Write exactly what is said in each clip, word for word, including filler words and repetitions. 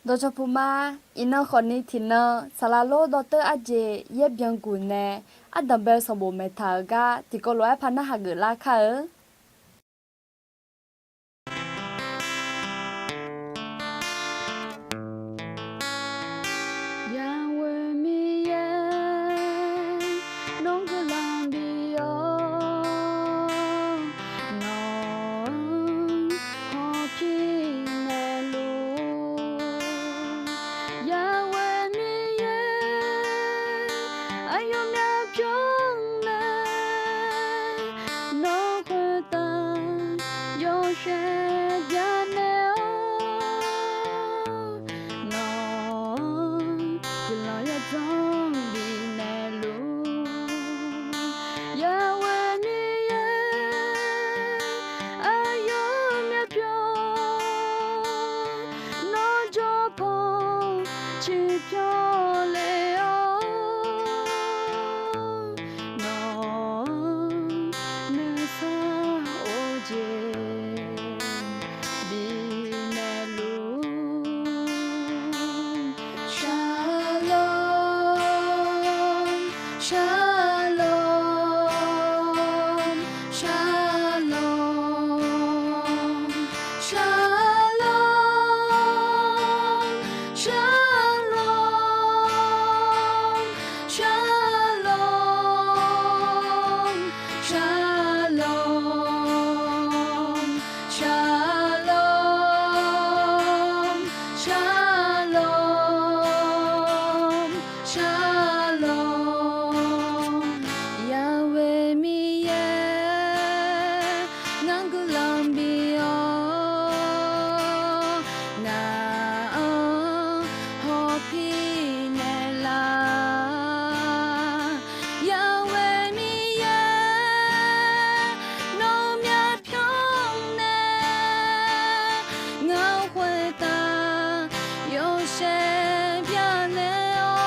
Dawqcawq puq ma, iqnan khawfni tiqnan saqlaq lor dawrteur arjeq yaer byanguq nae ardanqbae-eu sanqbof maeqtaq-euq gar tiqkawv lof-aer par narhaq geuflar kar-eu. Yaweh Miqyaer, nawr guiqlanq bif-awr, nawq-anr hawpir naeqluf. Yaweh Miqyaer, aqyawf myavpyawr nae nawr khoertav yawshaef byanaeq-awr, nawq-anr guiqlanq yawdzanr bifnaeq luf. Yaweh Miqyaer, aqyawf myavpyawr nawr jawrpaw ciqpyawr le-awr, nawq-anr nuisar of jeq bifnaeq luf. Shalom, shalom, shalom, shalom, shalom, shalom, shalom, shalom, shalom, shalom. Yaweh Miqyaer, ngar guiqlanq bif-awr, ngaq-anr hawpir naeqlaf. Yaweh Miqyaer, nawr myavpyawr nae ngar khoertav yawshaef byanaeq-awr,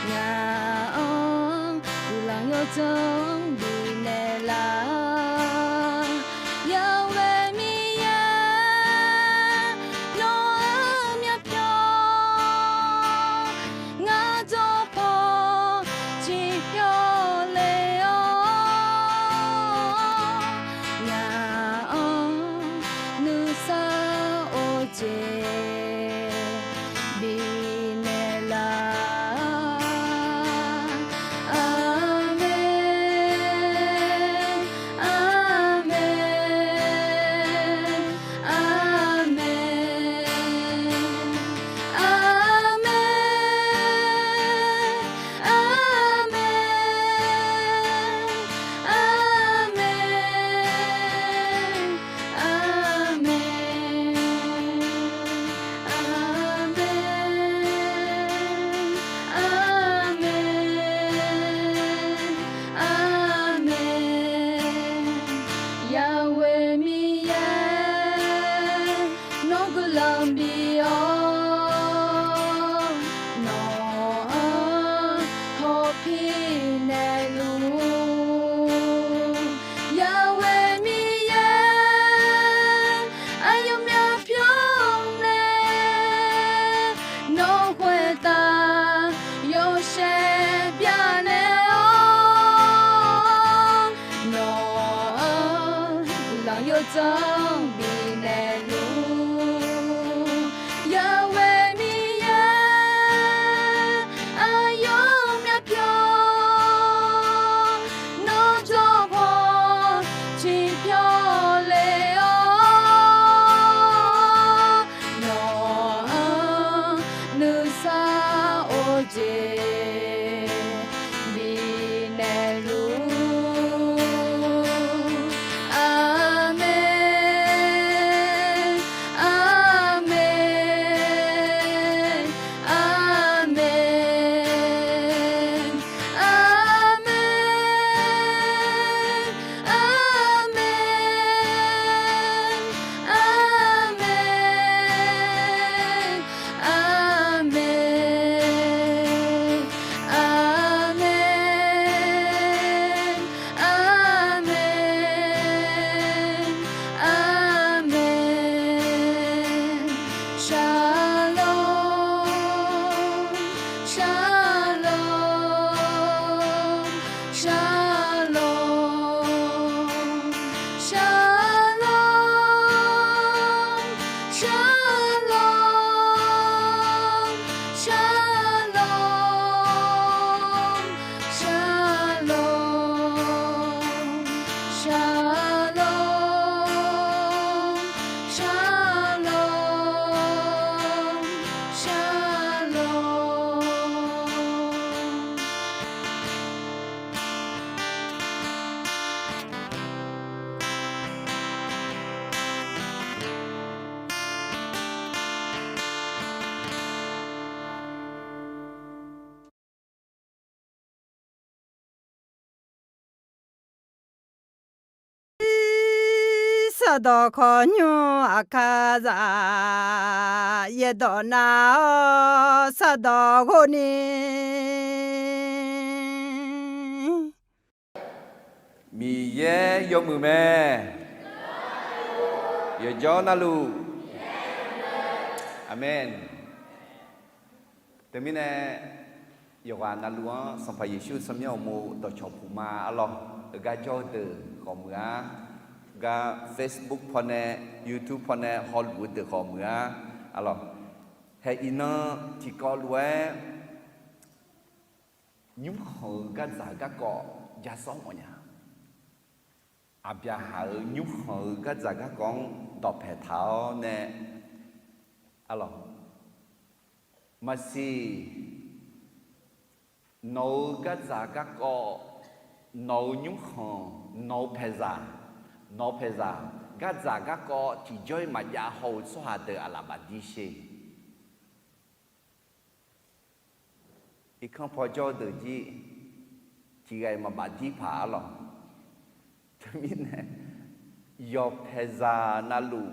ngaq-anr guiqlanq yawdzanr bifnaeq laf. Yaweh Miqyaer, nawr-anr myavpyawr ngar jawrpaw ciqpyawr le-awr, ngaq-anr nuisar of jeq bifnaeq laf. Aqmeq, aqmeq, aqmeq, aqmeq, aqmeq, aqmeq, aqmeq, aqmeq, aqmeq, aqmeq. Yaweh Miqyaer, nawr guiqlanq bif-awr, nawq-anr hawpir naeqluf. Yaweh Miqyaer, aqyawf myavpyawr nae nawr khoertav yawshaef byanaeq-awr, nawq-anr guiqlanq yawdzanr bifnaeq luf. Yaweh Miqyaer, aqyawf myavpyawr nawr jawrpaw ciqpyawr le-awr, nawq-anr nuisar of jeq bifnaeq luf. Aqmeq, aqmeq, aqmeq, aqmeq, aqmeq. Sardawq khawqnymr aqkar zaf, yaerdawq nav-awr sardawq ghov ni. Miqyaer yawmuiq mae. Yawqjawr navluf. Aqmeq. Teumirnae, yawqghaq navluf-anr Sanqpaq Yeqsur tsawrmyanr uqmov dawqcawq puq ma arlawr. Heugar jawr-eu deuq khawf muiq-ar, gar Facebook pawnae, YouTube pawnae hawluf-eu deuq khawf muiq-ar, arlawr. Hae iqnan tiqkawv lof-aer nymrkhanq-eu gardzaq garkawv ja sawr mawfnya. Aqbyaqhaq-euq nymrkhanq-eu gardzaq garkawv-anr dawqpaeq taq-awr nae, arlawr, maqsiq, nawq-euq gardzaq garkawv, nawq-euq nymrkhanq, nawq-eu paeqzaq, nawq-eu paeqzaq, gardzaq garkawv tiqjawr-iq maqjav haw-eu tsawrhaq deuq aqlaf bafdir sher. Irkanr paw jawr-eu deuq jir tiqghaq-iq maqbafdir paq arlawr. Teumirnae, yawqpaeqzaq navluf,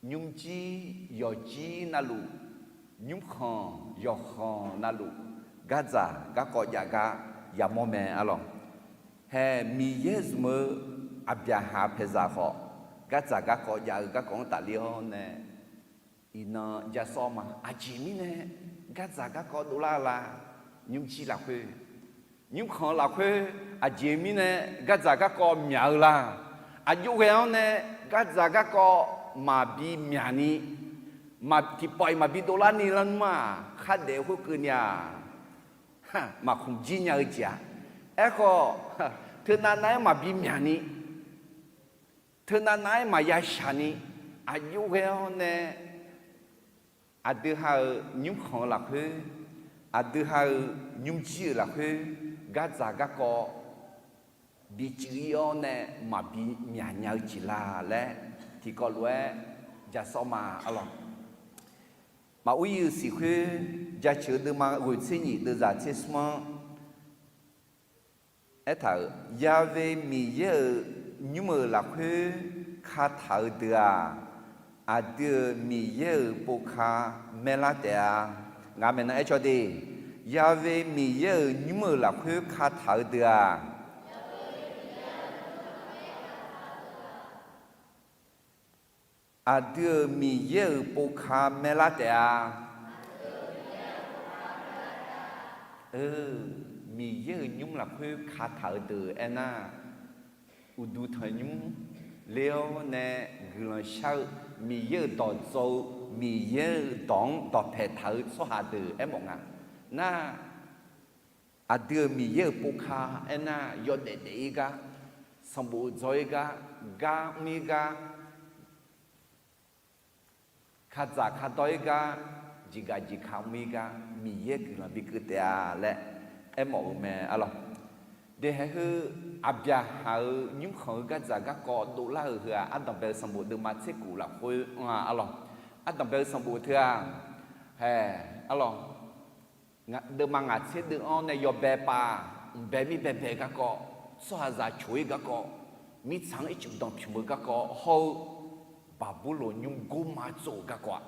nymrjir yawqjir navluf, nymrkhanq yawqkhanq navluf, gardzaq garkawv jav gar yamawr mae arlawr. Hae Miqyaer zmq-eu Aqbyaqhaq paeqzaq khawf, gardzaq garkawv jav-eu garkawv-anr tafler-awr nae, iqnan ja sawr ma. Aqjeq mirnae gardzaq garkawv dovlar-eu la? Nymrjir lafkhoer. Nymrkhanq lafkhoer. Aqjeq mirnae gardzaq garkawv myaq-eu la? Aqjox ghae-awr nae gardzaq garkawv maqbi myaq ni, tiqpawf-iq maqbi dovlar ni lar nmr-aq, khardaef khoerkeuvni-aq, maqkhmq jir nya-eu jeq-aq. Aerkhawf, teunav nav-aer maqbi myaq ni, teunav nav-aer maqya shaq ni, aqjox ghae-awr nae aqdui ha-euq nymrkhanq-eu lafkhoer, aqdui ha-euq nymrjir-euq lafkhoer, gardzaq garkawv bi cuiv-ir-awr nae maqbi myaq nya-eu jeq la laer tiqkawv lof-aer ja sawr ma arlawr. Maqur-ir-euq siq khoer, jaceuq-eu deuvma ghoeq tser nyiq deuvzaq tser smr-anr aertaq-euq, Ya've Miqyaer-euq nymr-euq lafkhoer kataq-eu deuq-aq, aqdui-euq Miqyaer-euq povka maerlar taef-a. Ngaq maeqnan aer caw de, Ya've Miqyaer-euq nymr-euq lafkhoer kataq-eu deuq-aq, aqdui-euq Miqyaer-euq povka maerlar taef-a. Miqyaer-euq nymr lafkhoer kataq-eu deuq aernar, uqduq tanqnymr ler-awr nae guiqlanq shar-eu, Miqyaer-euq dawq dzaw-eu, Miqyaer-euq dawq-anr dawqpaeq taq-eu tsawrhaq deuq aermawf nga. Nar, aqdui-euq Miqyaer-euq povka aernar, yawdaef daef-ir gar, sanqbof dzaw-ir gar, gar mr-ir gar, kadzaq kardawr-ir gar, jeqgaq jeqka mr-ir gar, Miqyaer guiqlanq bikeuv taef-a laer aermawf-eu mae arlawr. Deuq haeq heu, Aqbyaqhaq-euq nymrkhanq-eu gardzaq garkawv dovlar-euq heu-aq, ardanqbae-eu sanqbof deuvma tser kuf lafkhoer anr-a arlawr. Ardanqbae-eu sanqbof teu-aq, hae, arlawr, deuvma ngaq tser deuv-anr nae yawbae pav, mqbae mirbae bae garkawv, tsawrhaqzaq coq-ir garkawv, mirtsaq-anr ircuf danqpymq-eu garkawv hawr-eu, Baqburloq nymr gorma tsov-euq garkawv-aq,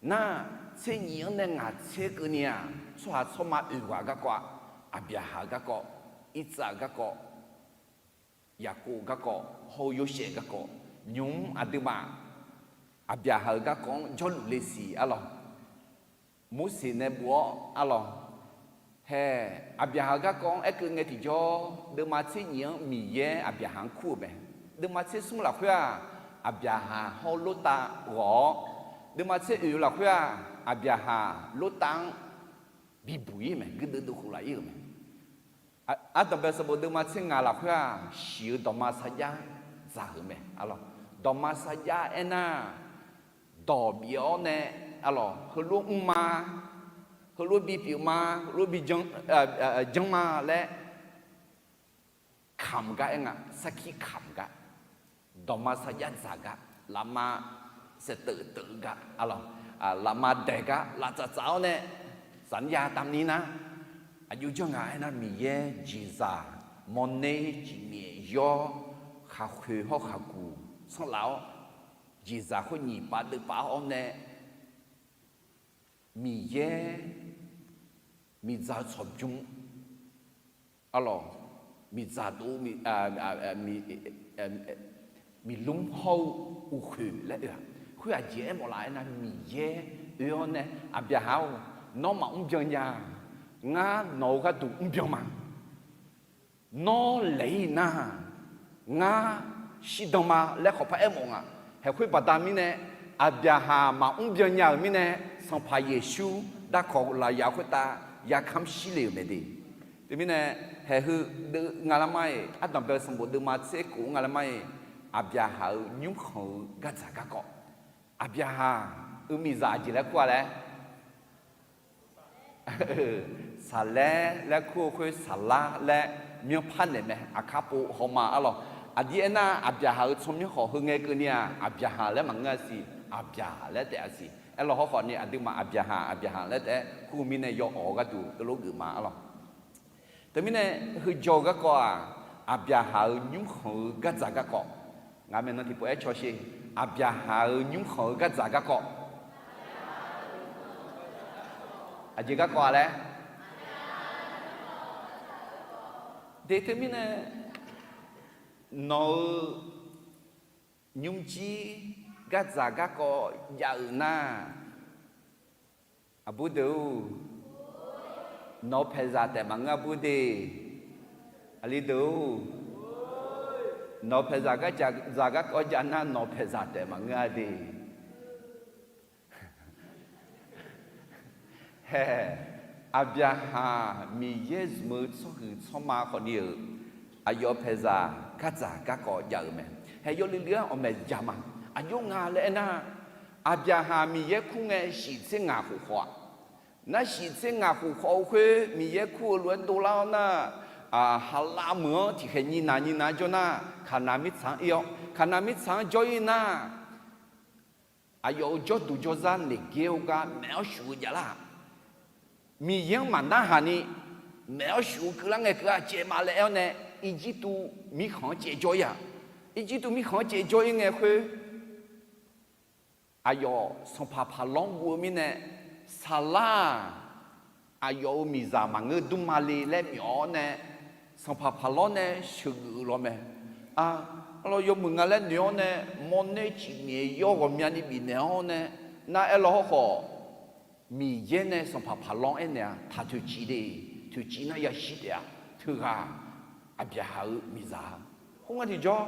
nar, tser nyiq-anr nae ngaq tser keuvni-aq, tsawrhaq tsawrma oeq ghaq garkawv-aq, Aqbyaqhaq-eu garkawv, Irtsav-euq garkawv, Yaqkov-eu garkawv hawr-eu Yorsaev-eu garkawv, nymq-mr aqduimaf Aqbyaqhaq-euq garkawv-anr jawrluf le siq arlawr. Morseq nae bof-awr arlawr, hae, Aqbyaqhaq-euq garkawv-anr aerkeuv ngae tiqjawr, deuvma tser nyiq-anr Miqyaer Aqbyaqhaq-anr kur-euq mae. Deuvma tser smr lafkhoer-aq, Aqbyaqhaq hawr-eu Lortav ghawq-awr, deuvma tser oeq-eu lafkhoer-aq, Aqbyaqhaq Lortav-anr bibuq-ir mae, guirdeuv deuv khof laf-ir-euq mae. Ardanqbae sanqbof deuvma tser ngaq lafkhoer-aq, shiq-eu dawqma sarjax dzaq-euq mae arlawr. Dawqma sarjax aernar, dawq bif-awr nae arlawr, heulof mrma, heulof bipyeuf ma, heulof bi janr ma laer kamq gar aer nga, sarkir kamq gar, dawqma sarjax dzaq gar, lafma saeqteuv teuv gar arlawr, lafma daeq gar, laftsaf tsaf-awr nae, saqnr ya tavni nar, aqjox janr nga aernar, Miqyaer jeqzaq mawrner jeqmyaef yawr khaqkhoeq hawr khaqguq sanrlaf-awr, jeqzaq khoer nyiq pav deuvpav-awr nae, Miqyaer miqdzaq-eu tsawqbymr, arlawq, miqdzaq dov, miqlmr hawr-eu uqkhoeq laer oe-aq, khoer aqjeq aermawf laf aernar, Miqyaer oe-awr nae, Aqbyaqhaq-or, nawr maqmr byan nya-a. Ngar nawq-eu gharduq mrbyan ma. Nawr laeq-ir nar, ngar shirdan ma laer khawqpar aermawf nga. Haeq khoer baqda mirnae, Aqbyaqhaq maqmr byan nya-euq mirnae, Sanqpaq Yeqsur darkawq lafyaq khoertav yakamr shir le-euq mae de. Teumirnae, haeq heu deuv nga lar mar-iq, ardanqbae sanqbof deuvma tser kof-anr nga lar mar-iq, Aqbyaqhaq-euq nymrkhanq-eu gardzaq garkawv. Aqbyaqhaq-euq miqzaq aqjeq laer kur-a laer, Saqlaer laer kur-eu khoer Saqlar laer myanrpar naeq mae, aqkar pov hawma arlawq. Aqdir aernar, Aqbyaqhaq-euq tsawrmyanr khawf heu ngae keuvni-aq, Aqbyaqhaq laer maqngeur-a siq, Aqbyaq laer taef-a siq. Aerlawq hawrkhawf ni aqduimaf Aqbyaqhaq, Aqbyaqhaq laer taef-aer kur-eu mirnae yawawq-eu gharduq teulof geufma arlawq. Teumirnae, heujaw-eu garkawv-aq, Aqbyaqhaq-euq nymrkhanq-eu gardzaq garkawv. Ngaq maeqnan tiqpov-aer cawsher. Aqbyaqhaq-euq nymrkhanq-eu gardzaq garkawv. Aqjeq garkawv-a laer. De teumirnae, nawq-euq nymrjir gardzaq garkawv jav-euq nar, aqbur deuq-or, nawq-eu paeqzaq taef maqngeur-a bur de. Aqli deuq-or, nawq-eu paeqzaq gardzaq garkawv jav nar, nawq-eu paeqzaq taef maqngeur-a de. Haeq, Aqbyaqhaq Miqyaer zmq-eu tsawrhuiq tsawrma khawfni-euq aqyawf-eu paeqzaq gardzaq garkawv jav-euq mae. Haeq yawluiv luiv-anr awqmaeq jaq ma. Aqjox nga laer aernar, Aqbyaqhaq Miqyaer kur ngae shiq tser ngaq khof khawf-aq, nar shiq tser ngaq khof khawf-eu khoer Miqyaer kur-eu lof-aer dovlar-awr nar, Haqlav meuq-anr tiqkhaeq nyiq naq nyiq naq jawr nar, Kaqnaq mirtsaq-anr ir-awr, Kaqnaq mirtsaq-anr jawr-ir nar, aqyawf-euq jawrduq jawrzar Neqgaer-eu gar maef-awr shuf-eu javlar-aq, Miqyaer-anr maqnarhaq ni maef-awr shuf-eu keuvlar ngae keuv-a caev ma laer aer-awr nae, Irjirtuv mirkhanq-anr caev jawr-ir-aq, Irjirtuv mirkhanq-anr caev jawr-ir ngae khoer, aqyawf sanqpaq Paqlawr guv-eu mirnae, Saqlar-aq, aqyawf-euq miqzaq maqngeur dmr ma le laer myawf-awr nae, sanqpaq Paqlawr nae sheuqgeuf-eu lawr mae. Arlawr, yawmuiq nga laer noeq-awr nae, mawrner cifmyaef yawr ghawqmyani bifnaeq-awr nae, nar aerlawr hawrkhawf, Miqyaer nae sanqpaq Paqlawr-anr aernaeq-a, taq toeqciv de, toeqciv nar yashir taef-a, teughaq Aqbyaqhaq-euq miqzaq-a. Khoerngae tiqjawr,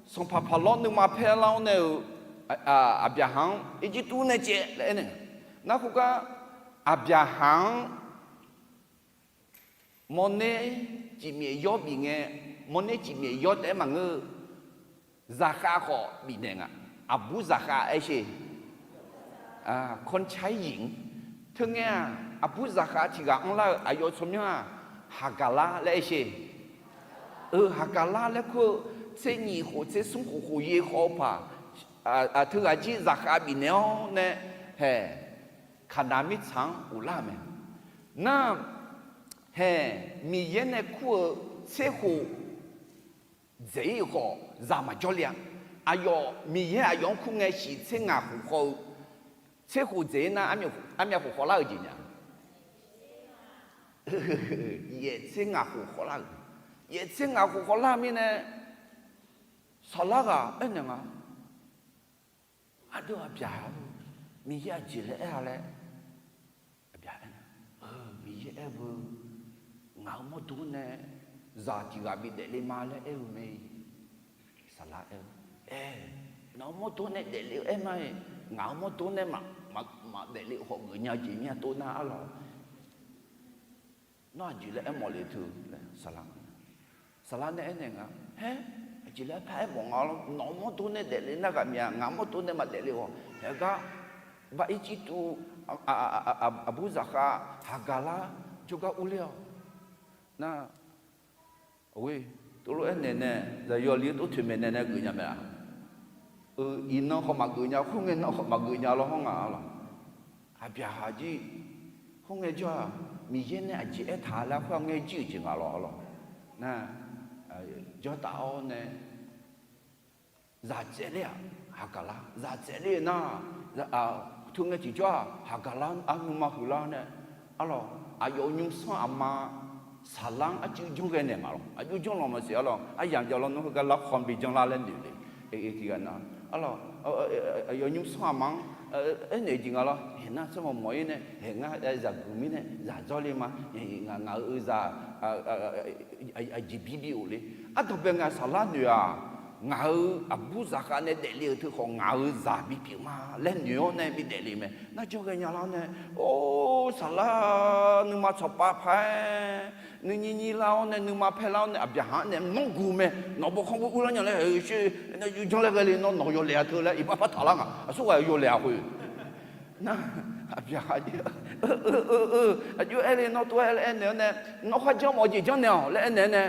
sanqpaq Paqlawr nuima paer lar-awr nae-euq Aqbyaqhaq-anr Irjirtuv nae caev laer aernaeq-a. Nar khoergar, Aqbyaqhaq-anr mawrner cifmyaef yawr bif ngae, mawrner cifmyaef yawr taef-aer maqngeur-eu, zaqkhav khawf bifnaeq nga. Aqbur zaqkhav aer sher. Kawrcaer-ir-anr. Teungae-aq, aqbur zaqkhav tiq ghaq anrlar-eu aqyawf tsawrmyanr-aq, Haqgaqlar laer aer sher. Eu, Haqgaqlar laer kur-eu tser nyiq khof tser smr khof khof yaer khawf-eu paq, teughaq jir zaqkhav bifnaeq-awr nae, haeq, Kaqnaq mirtsaq-anr ghoflar-euq mae. Nar, haeq, Miqyaer nae kur-eu tser khof dzaeq-ir khawf zaq maqjawr le-a. Aqyawf Miqyaer aqyawf-anr kur ngae shiq tser ngaq khof khawf-eu, tser khof dzaeq-ir nar, armyav khof khawvlar-euq jeq nya. Yaef tser ngaq khof khawvlar-euq. Yaef tser ngaq khof khawvlar-eu mirnae, saqlar ghaq aernaeq nga. Aqdui Aqbyaq-or, Miqyaer aqjeq laer aer-a laer. Aqbyaq aernaeq, Miqyaer aer-eu, ngaq-euq mawrdo nae zaq tiq ghaq bi daefle ma laer aer-eu mae. Saqlar aer-eu, aer, nawq-euq mawrdo nae daefle-eu aer ma-iq, ngaq-euq mawrdo nae maqdaefle khawf geufnya jeq mir-a tov nar arlawq. Nawr aqjeq laer aermawf le teu laer saqlar nga. Saqlar nae aernaeq nga, haer, aqjeq laer par aermawf nga lawr, nawq-euq mawrdo nae daefle nar ghaq myav, ngaq mawrdo nae maqdaefle-awq. Haeq gar, bar Irjirtuv aqbur zaqkhav Haqgaqlar jawrgar urler-awq. Nar, tov lof-aer naeq nae, zaqyo li-anr tov toeqmaeq nae nae geufnya mae-a. Eu, iqnan khawf maqgeuf nya, khoerngae nan khawf maqgeuf nya lawr hawr nga arlawq. Aqbyaqhaq jir, khoerngae jawr-aq, Miqyaer nae aqjeq aertaq laer khoerngae jir-euq jeq nga lawr arlawq. Nar, jawrtaf-awr nae, Zaq tsaevler-aq, haqgaqlar, zaq tsaevler nar, teu ngae tiqjawr-aq, haqgaqlar arnuima huiqlar nae, arlawq, aqyawf-euq nymrsanr aqma saqlar-anr arcuiv janr ghae naeq ma lawq. Aqjox janr lawq maqsiq arlawq, aryamq jav lawr nawr heugar larkhan bi janrlar laer noeq le. Eq tiq ghaq na, arlawq, aqyawf nymrsanr aqma-anr aernaeq jeq nga lawr. Haeq nar tsawrmawq mawq-ir nae, haeq ngar zaqguq mirnae zaq dzawrle ma. Ngaq-euq zaq aqjeq bir bi of le. Ardanqbae ngae saqlar noeq-aq, ngaq-euq aqbur zaqkhav nae daefle-euq teukhawf ngaq-euq zaq bipyeuf ma laer noeq-awr nae bidaef le mae. Nar janr ghae nya lar nae, or, saqlar nuima tsawqpav paq-aer, nuinyir nyir lar-awr nae nuima paer lar-awr nae Aqbyaqhaq-anr nae nawr guq mae. Nawq bawkhanr bur urlar nya laer, sher, janr laer ghae le nawr nawq yawlaeq-a teu laer iqbax par taq lar ngaq. Aqsurghaq yawlaeq-a khoer. Nar, Aqbyaqhaq jir, aqjox aer le nawr tov-aer laer aernaeq-awr nae, nawr kharjanr mawf-eu jeq janrnaeq-awq laer aernaeq-awr nae,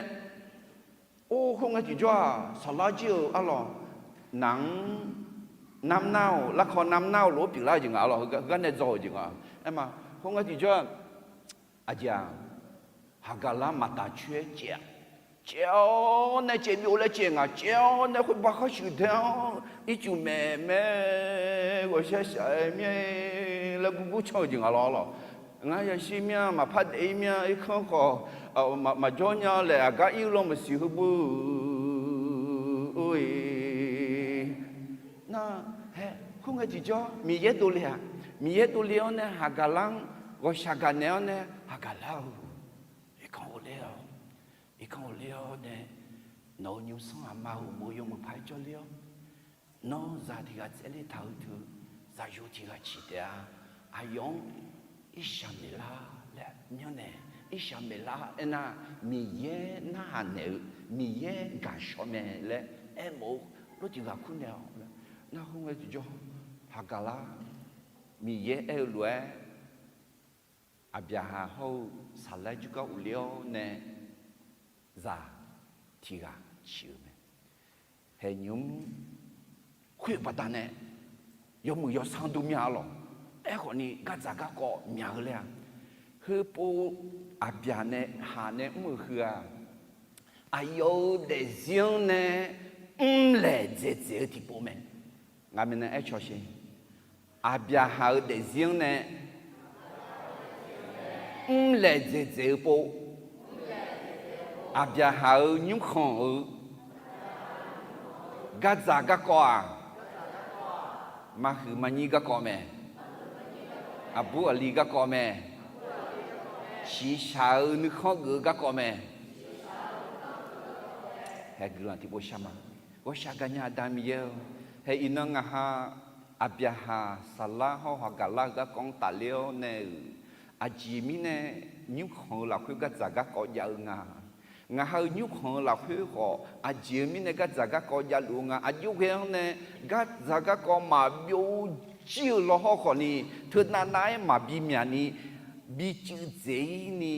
or, khoerngae tiqjawr-aq, saqlar jir-euq arlawq, naq-anr, narmr nar-awq, larkawv narmr nar-awq lof-aer pyeuflar-eu jeq nga arlawq, heugar nae dzaw-euq jeq nga. Aer ma, khoerngae tiqjawr-aq, aqjeq-aq, haqgaqlar maqtaf coer-aer caev-a. Caev-awr nae caev byov laer caev ngaq, caev-awr nae khoerbar khar shuif dae-awr ircuf maeq mae, ghawqshaq shaq-aer mir-a laer gurgur canr-eu jeq nga lawr lawq. Ngar yashir mir-a, maqpar daef-ir mir-a, irkanr khawf maqjawr nya laer aqgar ir-eu lawr maqsiq heu beu-eu Nar, hae, khoerngae tiqjawr Miqyaer dovle-aq, Miqyaer dovle-awr nae haqgaqlar-anr ghawqshaq gaqnaeq-awr nae haqgaqlar-eu, irkanr ghofler-awr, irkanr ghofler-awr nae nawq-euq nymrsanr aqma uqmov yawmuiq paq-aer jawrler-awr, nawr zaq tiq ghaq tsaevler taq-eu teu, zaqyo tiq ghaq ciq taef-a. Aqyawf-anr irshaq maeqlar laer myanrnaeq, irshaq maeqlar aernar, Miqyaer narhaq naeq-eu, Miqyaer gaqshawr mae laer aermawf-eu lof tiq ghaq kurnaeq-awq. Nar khoerngae tiqjawr, haqgaqlar, Miqyaer aer-eu lof-aer, Aqbyaqhaq hawr-eu saqlar jawrgar uvler-awr nae zaq tiq ghaq ciq-eu mae. Haeqnymr khoer-eu baqdanae yawmuiq yawsanr dur mya arlawq. Aerkhawf ni gardzaq garkawv myaq-eu laer-aq, heupov Aqbyaq nae haq nae mr-euq heu-aq, aqyawf-euq daefzir-anr nae mrlaeq dzaeqdzaeq-eu tiqpov mae. Ngaq maeqnan aer cawsher. Aqbyaqhaq-euq daefzir-anr nae mrlaeq dzaeqdzaeq-eu pov, Aqbyaqhaq-euq nymrkhanq-euq gardzaq garkawv-aq, maqhuiq maqnyir garkawv mae. Aqbur aqli garkawv mae. Shiqshaq-euq nuikhanr geuf-eu garkawv mae. Hae guiqlanq tiqpov shar ma. Ghawqshaq gaqnya Aqda Miqyaer-eu, hae iqnan ngaq ha Aqbyaqhaq saqlar hawr haqgaqlar-eu garkawv-anr tafler-awr nae-euq, aqjeq mirnae nymrkhanq-eu lafkhoer gardzaq garkawv jav-eu nga. Ngaq ha-euq nymrkhanq-eu lafkhoer khawf aqjeq-eu mirnae gardzaq garkawv javluf-eu nga. Aqjox ghae-anr nae gardzaq garkawv maqbyov jir-eu law hawr khawf ni, teunav nav-aer maqbi myaq ni, bi cuiv dzaeq-ir ni,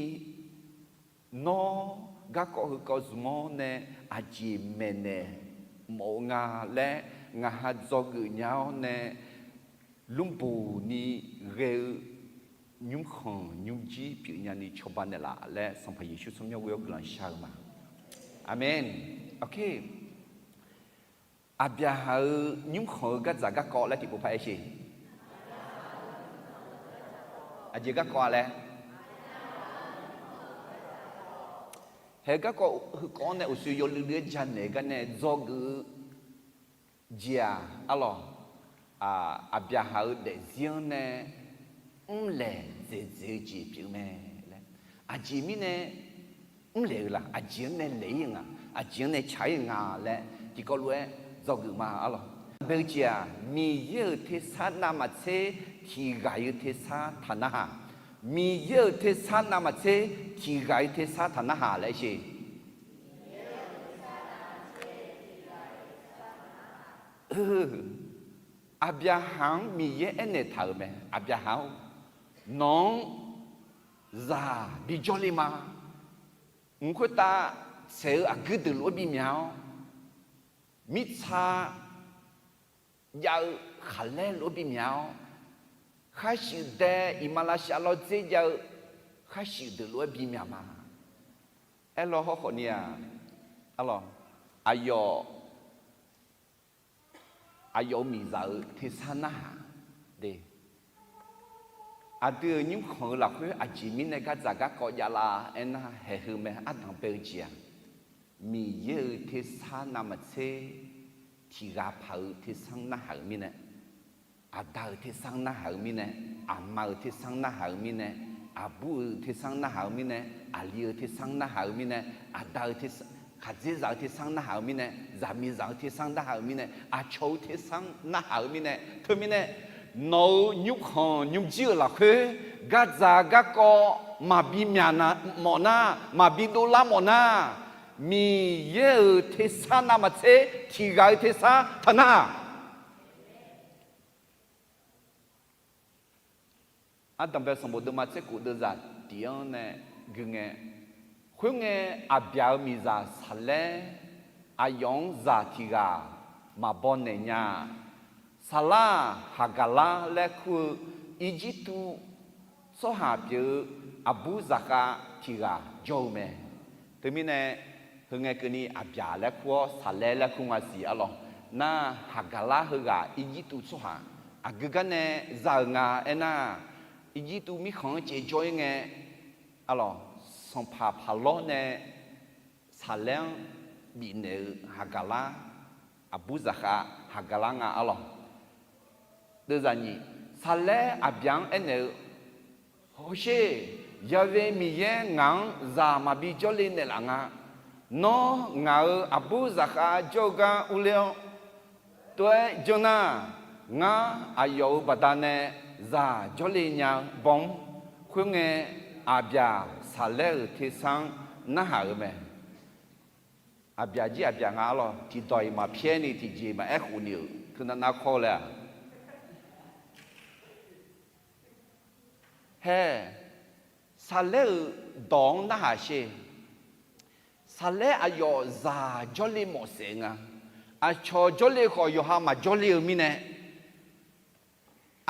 nawr garkawv heukawv zmq-awr nae aqjeq maeqnaeq mawf-eu nga laer ngaq ha dzawgeuf nya-awr nae, lmrboq ni ghae-eu nymrkhanq nymrjir pyeufnya ni cawba naeqlaf laer Sanqpaq Yeqsur tsawrmyanr ghoe-awr guiqlanq shar-eu ma. Aqmeq. Aqbyaqhaq-euq nymrkhanq-eu gardzaq garkawv laer tiqpov paq-aer sher. Aqjeq garkawv-a laer. Hae garkawv heukawv-anr nae uqshoe yawluiv luiv-aer janaeq gar nae dzawgeuf-eu jeq-aq arlawq, Aqbyaqhaq-euq daefzir-anr nae mrlaeq dzaeqdzaeq-eu jeq pyeuf mae laer. Aqjeq mirnae mrlaeq-eu laf, aqjeq-anr nae laeq-ir nga, aqjeq-anr nae tsaq-ir nga laer tiqkawv lof-aer dzawgeuf ma arlawq. Bae-eu jeq-aq, Miqyaer-euq tersar navmaqtser tiq ghaq-eu tersar taq narhaq. Miqyaer-euq tersar navmaqtser tiq ghaq-eu tersar taq narhaq laer sher. Aqbyaqhaq-anr Miqyaer aernaeq taq-euq mae, Aqbyaqhaq-or, nawq-anr zaq bijawr le ma. Mq khoertav tsaeq-eu aqguir deuq lof-aer bimyaq-awr, mirtsa jav-eu khaqlaer lof-aer bimyaq-awr, khaqshuif dae iqmalavshav lawrdzer jav-eu khaqshuif deuq lof-aer bimyaq ma. Aerlawr hawrkhawf ni-aq, arlawq, aqyawf Aqyawf-euq miqzaq-euq tersar narhaq de. Aqdui-euq nymrkhanq-eu lafkhoer aqjeq mirnae gardzaq garkawv javlar aernar, haeqheu mae, ardanq bae-eu jeq-aq, Miqyaer-euq tersar navmaqtser tiq ghaq paq-eu tersar narhaq-euq mirnae, aqda-euq tersar narhaq-euq mirnae, aqma-euq tersar narhaq-euq mirnae, aqbur-euq tersar narhaq-eu mirnae, aqli-euq tersar narhaq-eu mirnae, aqda-eu tersar, khaqdzerzaq-eu tersar narhaq-eu mirnae, zaqmiqzaq-eu tersar narhaq-eu mirnae, aqcawq-eu tersar narhaq-eu mirnae, teumirnae nawq-euq nymrkhanq nymrjir-euq lafkhoer gardzaq garkawv maqbi myaq mawf nar, maqbi dovlar mawf nar, Miqyaer-euq tersar navmaqtser tiq ghaq-eu tersar taqnar-aq. Ardanq bae sanqbof deuvma tser khof deuvzaq tiq-anr nae gui ngae, khoerngae, Aqbyaq-euq miqzaq Saqlaer aqyawf-anr zaq tiq ghaq maqbaw naeq nya-a. Saqlar-aq, Haqgaqlar laer kur-eu Irjirtuv tsawrhaq pyeuf-eu aqbur zaqkhav tiq ghaq jawr-eu mae. Teumirnae, heungae keuvni Aqbyaq laer kur-awr Saqlaer laer kur nga siq arlawq. Nar, Haqgaqlar heughaq Irjirtuv tsawrhaq aqgeu gar nae za-euq nga aernar, Irjirtuv mirkhanq-anr caevjawr-ir ngae, arlawq, sanqpaq Paqlawr nae Saqlaer-anr bifnaeq-eu Haqgaqlar, aqbur zaqkhav Haqgaqlar nga arlawq. Deuvzaq nyiq, Saqlaer Aqbyaq-anr aernaeq-eu, Hawsher, Ya'we Miqyaer ngaq-anr zaq maqbi jawrle naeqlaf nga. Nawr ngaq-euq aqbur zaqkhav jawr-eu gar urler-awr, tov-aer janr nar, ngar aqyawf-euq baqdanae zaq jawrle nya-eu baw-anr. Khoerngae, Aqbyaq Saqlaer-euq tersar-anr narhaq-euq mae. Aqbyaq jir Aqbyaq nga arlawq, tiqdawq-iq maqpyaer ni tiqjeq maqaer khof ni-euq teunav nav kawr-eu laer-aq, hae, Saqlaer-euq dawq-anr narhaq sher. Saqlaer aqyawf zaq jawrle mawf saef nga. Aqcawq jawrle khawf yawqha maqjawrle-eu mirnae,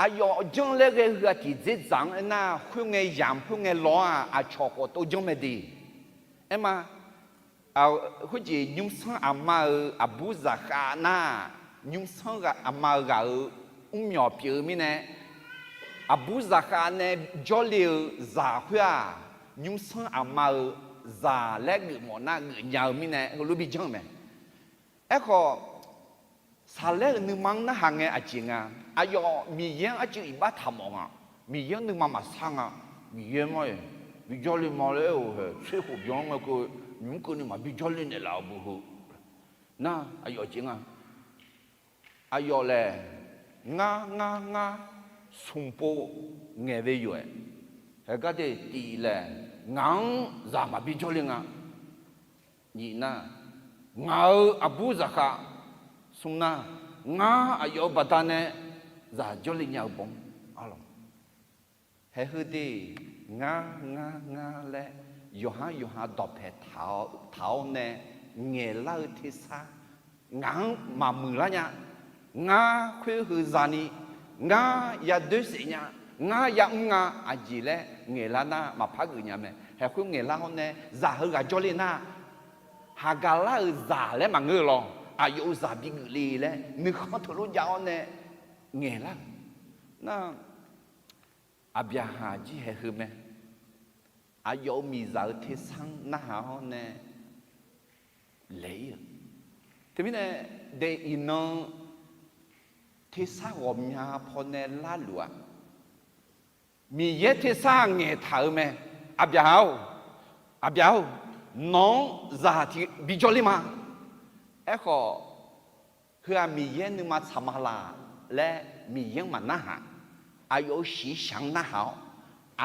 aqyawf janr laer ghae heu-aq tiqdzer dzaq-anr aernar, khoerngae yamq khoerngae law-aq aqcawq khawf tov janr mae de. Aerma, khoerjeq nymrsanr aqma-euq aqbur zaqkhav nar, nymrsanr aqma-eu ghaq-euq mrmyawq pyeuf-eu mirnae, aqbur zaqkhav nae jawrle-eu zaq khoer-aq, nymrsanr aqma-euq zaq laer geuf mawf nar geufnya-eu mirnae heulof bi janr-eu mae. Aerkhawf, Saqlaer-euq nuima-anr narhaq ngae aqjeq nga. Aqyawf Miqyaer-anr arcuiv iqbax taq mawf nga. Miqyaer-anr nuima maqsar nga. Miqyaer mar-iq bijawr le ma laer aer-eu hae, tser khof byan-anr ngae keuv nymq-mr keuvni maqbi jawrle naeqlaf-eu bu heu. Nar, aqyawf jeq nga. Aqyawf laer, ngar ngar ngar smq pov ngaeq ve yawf-aer, haegar de tif laer, ngaq-anr zaq maqbi jawrle nga. Nyiq nar, ngaq-euq aqbur zaqkhav. Smr nar, ngar aqyawf-euq baqdanae zaq jawrle nya-eu baw-anr arlawq. Haeq heu de, ngar ngar ngar laer yawqha yawqha dawqpae taq-awr nae ngaeqlar-eu tersar ngaq-anr maqmuiq lar nya. Ngar khoer heu zani, ngar yadoer saef nya, ngar yamr nga, aqjeq laer ngaeqlar nar maqpar geuf nya mae. Haeq khoer ngaeqlar-awr nae zaq heughaq jawrle nar, Haqgaqlar-euq zaq laer maqngeur-eu lawr, aqyawf-euq zaq bigeuf le laer nuikhanr teulof jav-awr nae ngaeqlar-euq nar, Aqbyaqhaq jir haeq heu mae. Aqyawf-euq miqzaq-eu tersar-anr narhaq-awr nae laeq-ir-eu. Teumirnae, dae iqnan tersar ghawqmya pawnae larluf-aq, Miqyaer tersar ngaeqtaq-eu mae. Aqbyaqhaq-or, Aqbyaq-or, nawq-anr zaq tiq bijawr ler ma. Aerkhawf, heu-aq Miqyaer nuima tsaq ma laq laer Miqyaer-anr maqnarhaq. Aqyawf-euq shiqshaq-anr narhaq-awr,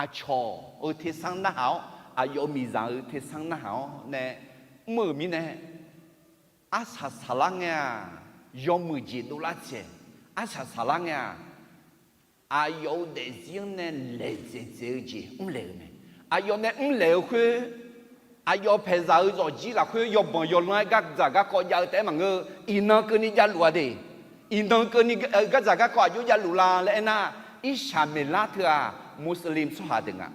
aqcawq-euq tersar-anr narhaq-awr, aqyawf-euq miqzaq-euq tersar-anr narhaq-awr nae mr-euq mirnae, arsaq saqlar ngae-aq, yawmuiq jeq dovlar tsaeq. Arsaq saqlar ngae-aq, aqyawf-euq daefzir-anr nae laeqdzaeq dzaeq-eu jeq mrlaeq-eu mae. Aqyawf nae mrlaeq-eu khoer, aqyawf paeqzaq-eu zawqjir lafkhoer yawbanq yawlanr-aer gardzaq garkawv jav-eu taef-aer maqngeur-eu, iqnan keuvni javluf-a de. Iqnan keuvni gardzaq garkawv aqjox javluf la laer aernar, Irsaqmeqlar teu-aq, Muslim tsawrhaq deuq nga.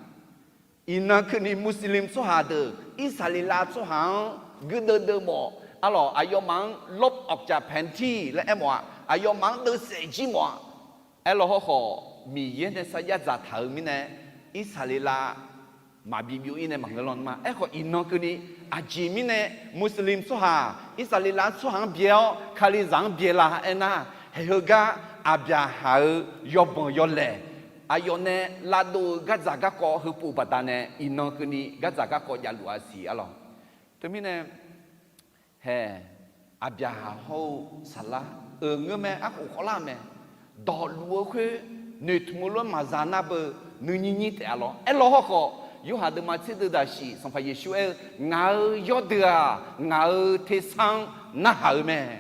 Iqnan keuvni Muslim tsawrhaq deuq Irsaqleqlav tsawrhaq-anr guirdeuv deuv mawf, Arlawq, aqyawfmaf-anr ลบออกจากแผนที่ laer aermawf-aq, aqyawfmaf-anr deuvsaef jir mawf-a. Aerlawq hawrkhawf, Miqyaer nae sarjax dzaqtaq-euq mirnae, Irsaqleqlav maqbi byov-ir nae maqngeur lanr ma. Aerkhawf, iqnan keuvni aqjeq mirnae Muslim tsawrhaq Irsaqleqlav tsawrhaq-anr byae-awr Kalizaq-anr byae la aernar, haeq heugar Aqbyaqhaq-euq yawbanq yawlaeq, aqyawf nae lavdov-eu gardzaq garkawv heupov baqdanae iqnan keuvni gardzaq garkawv javluf-a siq arlawq. Teumirnae, haeq, Aqbyaqhaq hawr-eu Saqlar-euq ngeur mae, arkhof khawvlar-eu mae. Dawqluf-eu khoer noeqtmq-eu lof-aer maqza nar beu, nuinyir nyir taef-a lawr. Aerlawq hawrkhawf, Yorhaq deuvma tser deuv daqsiq Sanqpaq Yeqsur aer-eu, Ngaq-euq yawrdeuq-aq, ngaq-euq tersar-anr narhaq-eu mae.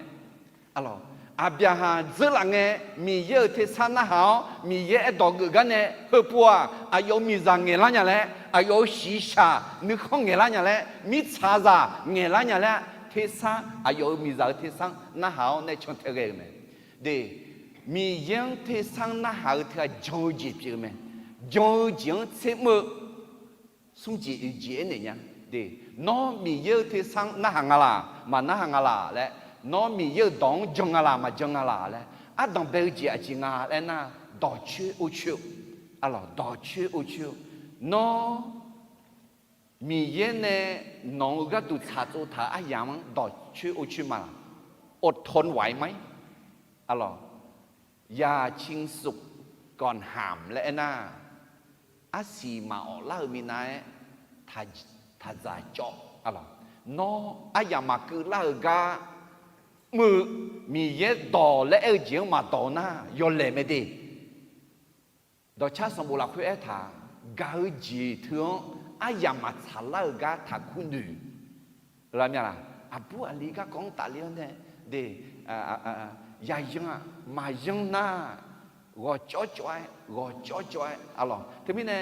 Arlawq, Aqbyaqhaq dzeurlaf ngae, Miqyaer-euq tersar narhaq-awr, Miqyaer aerdawq geuf gar nae heupov-aq, aqyawf-euq miqzaq ngaeqlar nya laer, aqyawf-euq shiqshaq nuikhanr ngaeqlar nya laer, mirtsaqzaq ngaeqlar nya laer, tersar, aqyawf-euq miqzaq-euq tersar-anr narhaq-awr nae cantae ghae-euq mae. De, Miqyaer-anr tersar-anr narhaq-eu teughaq jan-eu jeq pyeuf-eu mae. Jan-eu jeq-anr tser mr-eu smr jeq oeq jeq aernaeq nya. De, nawr Miqyaer-euq tersar-anr narhaq nga laq, maqnarhaq nga laq laer, nawr Miqyaer-euq dawq-anr jan nga laq, maqjan nga laq laer, ardanq bae-eu jeq aqjeq nga laer nar, dawqcoer orcoer-eu, arlawq, dawqcoer orcoer-eu, nawr Miqyaer nae nawq-euq gharduq tsaqtsov taq-euq aryamq-anr dawqcoer orcoer ma laq, อดทนไหวไหม? Arlawq, อย่าชิงสุขก่อนหาม laer aernar, arsiq maqawf lar-euq minav-aer taqdzaq cawv, arlawq, nawr aryamq maqkeuv lar-euq gar mr-eu, Miqyaer dawq laer aer-eu jeq-anr maqdawq nar yawlaeq mae de. Dawqcar sanqbof lafkhoer aertaq, gaq-eu jeq teu-anr aryamq maqtsaq lar-euq gar taqkur noeq. Aqlaf, aqbur aqli garkawv-anr tafler-awr nae, de, yayan-aq maqyan nar, ghawqcawv cawv-aer, ghawqcawv cawv-aer, arlawq. Teumirnae,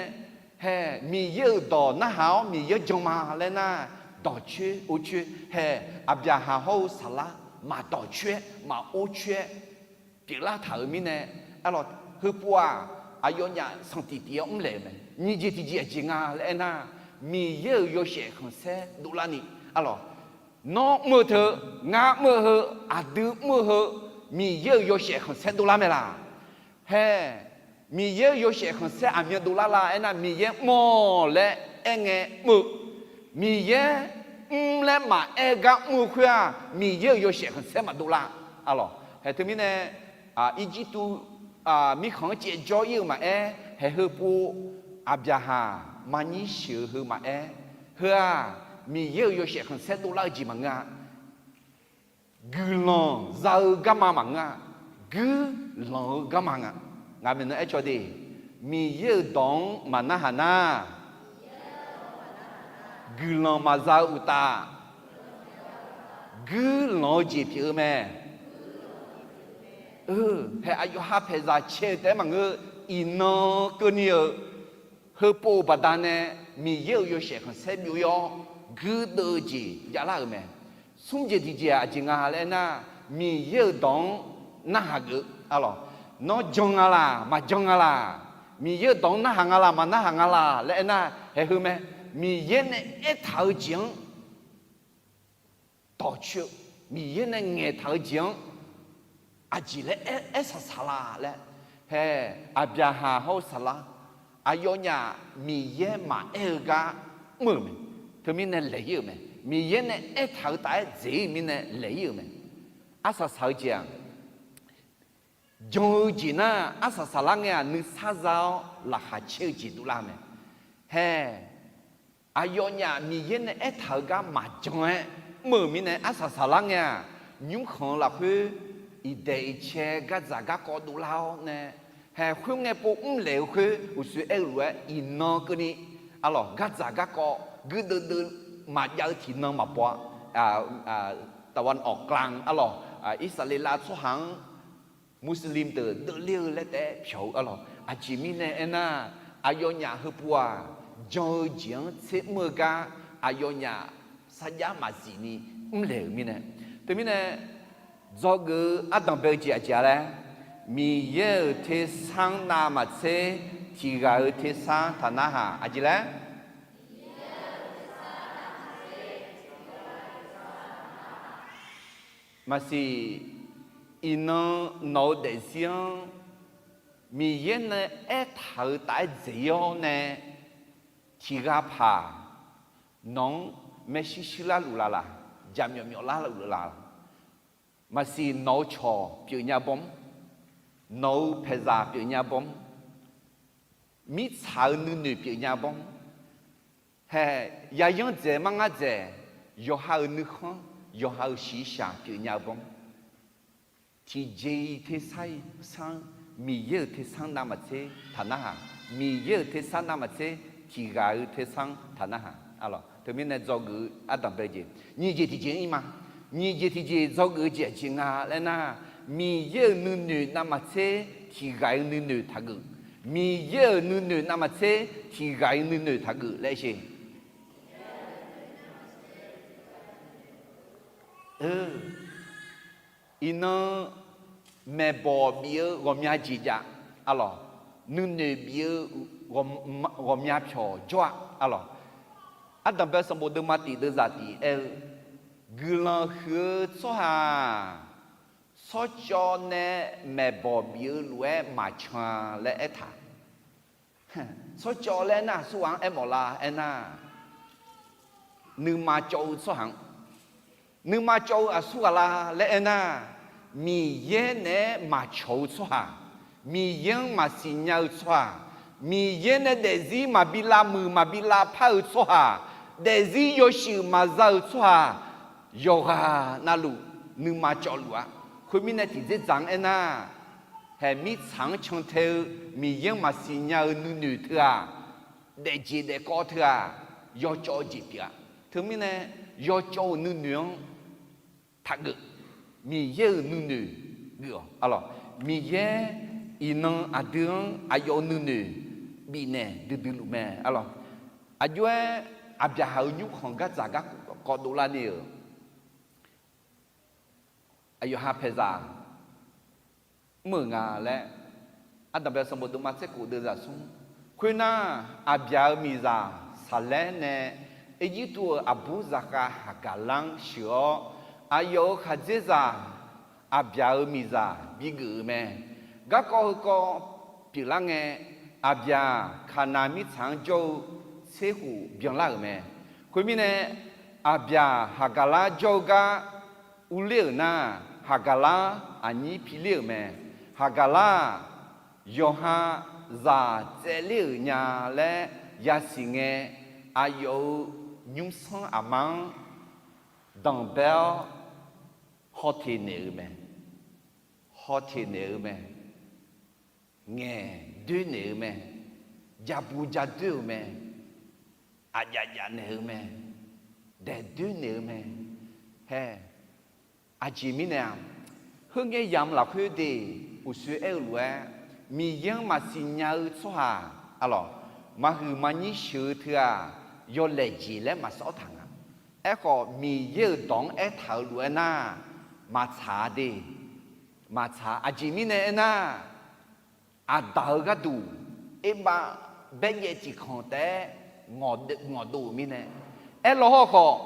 haeq, Miqyaer-euq dawq narhaq-awr Miqyaer jan ma laer nar, dawqcoer orcoer, haeq, Aqbyaqhaq hawr-eu Saqlar maqdawqcoer-aer maqorcoer-aer pyeuflar taq-euq mirnae, arlawq, heupov-aq, aqyawfnyaf sanqtif tif-awr mrlaeq-euq mae. Nyiq jeq tiqjeq aqjeq nga laer aernar, Miqyaer-euq yawshaef khanqsaer dovlarni, arlawq, nawr mr-eu teu, ngar mr-eu heu, aqdui mr-eu heu, Miqyaer-euq yawshaef khanqsaer dovlar mae laq? Haeq, Miqyaer-euq yawshaef khanqsaer aqmyan dovlar la aernar, Miqyaer mr-awq laer aerngae mr-eu, Miqyaer mr laer maqaer gar mr-eu khoer-aq, Miqyaer-euq yawshaef khanqsaer maqdov lar, arlawq. Haeq, teumirnae, Irjirtuv mirkhanq-anr caevjawr ir-eu maqaer, haeq, heupov Aqbyaqhaq maqnyir sheuq-eu heu maqaer, heu-aq, Miqyaer-euq yawshaef khanqsaer dovlar-eu jeq maqngeur-a. Guiqlanq za-eu garma maqngeur-a. Guirlanq-eu garma nga. Ngaq maeqnan aer cawq de, Miqyaer-euq dawq-anr maqnarhaq nar, guiqlanq maqza-eu uqtaf, guirlanq-eu jeq pyeuf-eu mae. Haeq, aqyawf ha paeqzaq cae-eu taef-aer maqngeur, iqnan keuvni-euq heupov-eu baqdanae Miqyaer-euq yawshaef khanqsaer byov-ir-awr guirdeuv-eu jeq javlar-euq mae. Smr jeq tiqjeq-aq aqjeq nga laer aernar, Miqyaer-euq dawq-anr narhaq geuf, arlawq, nawr jan nga laq, maqjan nga laq, Miqyaer-euq dawq-anr narhaq nga laq, maqnarhaq nga laq laer aernar, haeq, heu mae. Miqyaer nae aertaq-eu jeq-anr dawqcoer-eu, Miqyaer nae ngaeqtaq-eu jeq-anr aqjeq laer aer, aer saqsaq la laer, haeq, Aqbyaqhaq hawr-eu Saqlar, aqyawfnyaf Miqyaer maqaer-eu gar mr-euq mae. Teumirnae laeq-ir-euq mae. Miqyaer nae aertaq-eu taf-aer dzeq-ir-euq mirnae laeq-ir-euq mae. Arsaq saq-eu jeq-aq, jan-eu jeq nar, arsaq saqlar ngae-aq, nuisar za-awr laqkhaq caer-eu jeq dovlar mae. Haeq, aqyawfnyaf Miqyaer nae aertaq-eu gar maqjan-aer mr-euq mirnae, arsaq saqlar ngae-aq, nymrkhanq-eu lafkhoer iqdaeq iqcae gardzaq garkawv dovlar-awr nae, haeq, khoerngae pov mrlaeq-eu khoer uqshoe aer-eu lof-aer iqnan keuvni, arlawq, gardzaq garkawv guirdeuv deuv maqjav-eu tiqnan maqbaw-a. ตะวันออกกลาง arlawq, Irsaqleqlav tsawrhaq-anr Muslim deuq deuvler-eu laer taef-aer pyawq-eu, arlawq, aqjeq mirnae aernar, aqyawfnyaf heupov-aq, jan-eu jeq-anr tser mr-eu gar aqyawfnyaf sarjax maqzif ni mrlaeq-euq mirnae. Teumirnae, dzawgeuf-eu ardanq bae-eu jeq aqjeq-a laer, Miqyaer-euq tersar-anr navmaqtser tiq ghaq-euq tersar taqnarhaq aqjeq laer, Miqyaer-euq tersar navmaqtser tiq ghaq-euq tersar taqnarhaq. Maqsiq, iqnan nawq-eu daefzir-anr Miqyaer nae aertaq-euq taf-aer dzaeq-ir-awr nae, tiq ghaq paq nawq-anr maershuir shuir larluf laf laq, jaqmyawf myawf larluf laf laq. Maqsiq, nawq-eu cawq pyeufnya bawm, nawq-eu paeqzaq pyeufnya bawm, mirtsaq-eu nuinoeq pyeufnya bawm, hae, yayanr dzaeq mar ngar dzaeq, yawqha-euq nuikhanr, yawqha-euq shiqshaq pyeufnya bawm. Tiqjeq-iq tersar-iq sanr, Miqyaer-euq tersar navmaqtser taq narhaq. Miqyaer-euq tersar navmaqtser, tiq ghaq-euq tersar taq narhaq. Teumirnae dzawgeuf-eu ardanq bae jeq, nyiq jeq tiqjeq-ir ma. Nyiq jeq tiqjeq dzawgeuf-eu jeq aqjeq nga laer nar, Miqyaer-euq nuinoeq navmaqtser tiq ghaq-euq nuinoeq taqgeuf. Miqyaer-euq nuinoeq navmaqtser tiq ghaq-euq nuinoeq taqgeuf laer sher. Iqnan maeqbawq bif-eu ghawqmya jeq jav, arlawq, nuinoeq bif-eu ghawqmya pyawq jawr-a, arlawq. Ardanq bae sanqbof deuvma tiq deuvzaq tiq aer-eu, guiqlanq huiq-eu tsawrhaq-aq, tsawrcawv nae maeqbawq bif-eu lof-aer maqcan-a laer aertaq. Tsawrcawv laer nar aqsurghaq-anr aermawf la aernar, nuima cawv-eu tsawrhaq-anr, nuima cawv-eu aqsurghaq la laer aernar, Miqyaer naeq-aer maqcawq-eu tsawrhaq, Miqyaer-anr maqsiq nya-eu tsawrhaq, Miqyaer nae daefzir maqbi lavmuiq maqbi lavpar-eu tsawrhaq, daefzir yawshuif maqza-eu tsawrhaq, yawqghaq navluf nuima cawvluf-a. Khoermirnae tiqdzerdzaq-anr aernar, haeq mirtsaq-anr cantae-eu Miqyaer-anr maqsiq nya-eu nuinoeq teu-aq, daefjeq daefkawv teu-aq, yawcawv-eu jeq pyeuf-a. Teumirnae yawcawv-euq nuinoeq-anr taqgeuf. Miqyaer-euq nuinoeq geuf-awq, arlawq. Miqyaer iqnan aqdui-anr aqyawf-euq nuinoeq bifnaeq duidui luf mae, arlawq. Aqjox-aer Aqbyaqhaq-euq nymrkhanq gardzaq garkawv dovlar ni-euq aqyawf ha paeqzaq mr-euq nga laer, ardanq bae sanqbof deuvma tser khof deuvzaq smr. Khoernar, Aqbyaq-euq miqzaq Saqlaer nae Erjirtuv-euq aqbur zaqkhav Haqgaqlar-anr sheuq-awr, aqyawf-euq khaqdzerzaq Aqbyaq-euq miqzaq bigeuf-euq mae. Garkawv heukawv pyeuflar ngae, Aqbyaq Kaqnaq mirtsaq-anr jawr-eu tser khof byanlar-euq mae. Khoermirnae, Aqbyaq Haqgaqlar jawr-eu gar urler-euq nar, Haqgaqlar aqnyir piler-euq mae. Haqgaqlar-aq, yawqha zaq tsaevler-euq nya laer yasiq ngae, aqyawf-euq nymrsanr aqma-anr danqbae-awr hawteq naeq-eu mae. Hawteq naeq-eu mae. Ngaeq doer naeq-eu mae. Jabu jadoer-euq mae. Aqjav jav naeq-eu mae. Daeq doer naeq-eu mae. Hae, aqjeq mirnae-aq, heungae yamq lafkhoer de, uqshoe aer-eu lof-aer, Miqyaer-anr maqsiq nya-eu tsawrhaq, arlawq, maqhuiq maqnyir sheuq-eu teu-aq, yawlaeq jeq laer maqsawr taq nga. Aerkhawf, Miqyaer-euq dawq-anr aertaq-euq lof-aer nar, maqtsaq-a de. Maqtsaq. Aqjeq mirnae aernar, Aqdaq-eu gharduq, erbav baerjaev tiqkhanq taef-aer ngawqdov-euq mirnae, aerlaw hawrkhawf,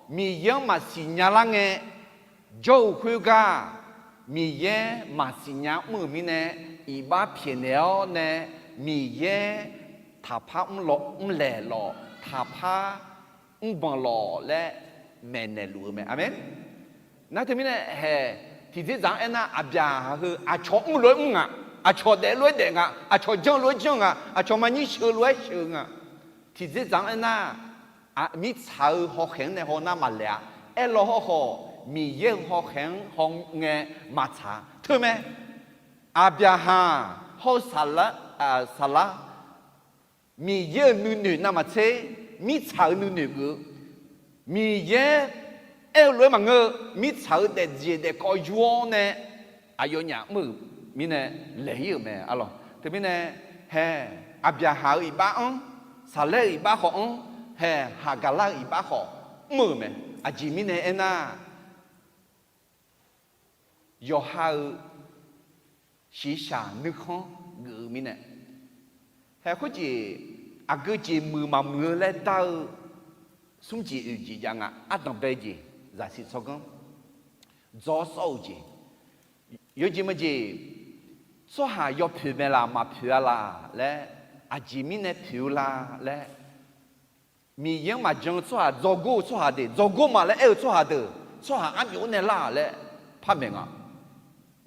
Miqyaer-anr maqsiq nya lar ngae, jawr-eu khoergar, Miqyaer maqsiq nya mr-euq mirnae, iqbax pyaeqnaeq-awr nae, Miqyaer taqpar mrlaeq lawq, taqpar mrbanq lawq laer maeqnaeq luf-eu mae. Aqmeq. Nar teumirnae hae, tiqdzerdzaq-anr aernar, Aqbyaqhaq heu aqcawq mr lof-aer mr nga, aqcawq daef lof-aer daef nga, aqcawq janr lof-aer janr nga, aqcawq maqnyir sheuq lof-aer sheuq nga. Tiqdzerdzaq-anr aernar, mirtsaq-eu hawkhaeq-anr nae haw nar maqlaeq-a. Aerlaw hawrkhawf, Miqyaer-euq hawkhaeq-anr hawngae maqtsaq-a. Teumae, Aqbyaqhaq hawr-eu Saqlar, Miqyaer-euq nuinoeq navmaqtser, mirtsaq-euq nuinoeq geuf-eu, Miqyaer aer-eu lof-aer maqngeur-eu, mirtsaq-euq daefjeq daefkawv yur-awr nae, aqyawfnyaf mr-euq mirnae laeq-ir-euq mae, arlawq. Teumirnae, hae, Aqbyaqhaq-euq iqbax-anr, Saqlaer-euq iqbax khawf-anr, hae, Haqgaqlar-euq iqbax khawf mr-euq mae. Aqjeq mirnae aernar, yawqha-euq shiqshaq nuikhanr geuf-eu mirnae, hae, khoerjeq aqgeu jeq muiq maqmuiq-eu laer dar-eu smr jeq oeq jeq jav nga. Ardanqbae jeq zaqsiq tsawrganr, dzaw-awr sawr-eu jeq. Yawjeq meujeq, tsawrhaq yawpoeq mae laq maqpoeq-a laq laer, aqjeq mirnae poeq-eu la laer, Miqyaer-anr maqjan-eu tsawrhaq, dzawgor-eu tsawrhaq deuq, dzawgor ma laer aer-eu tsawrhaq deuq, tsawrhaq armyawf-anr nae lar laer par maeq nga.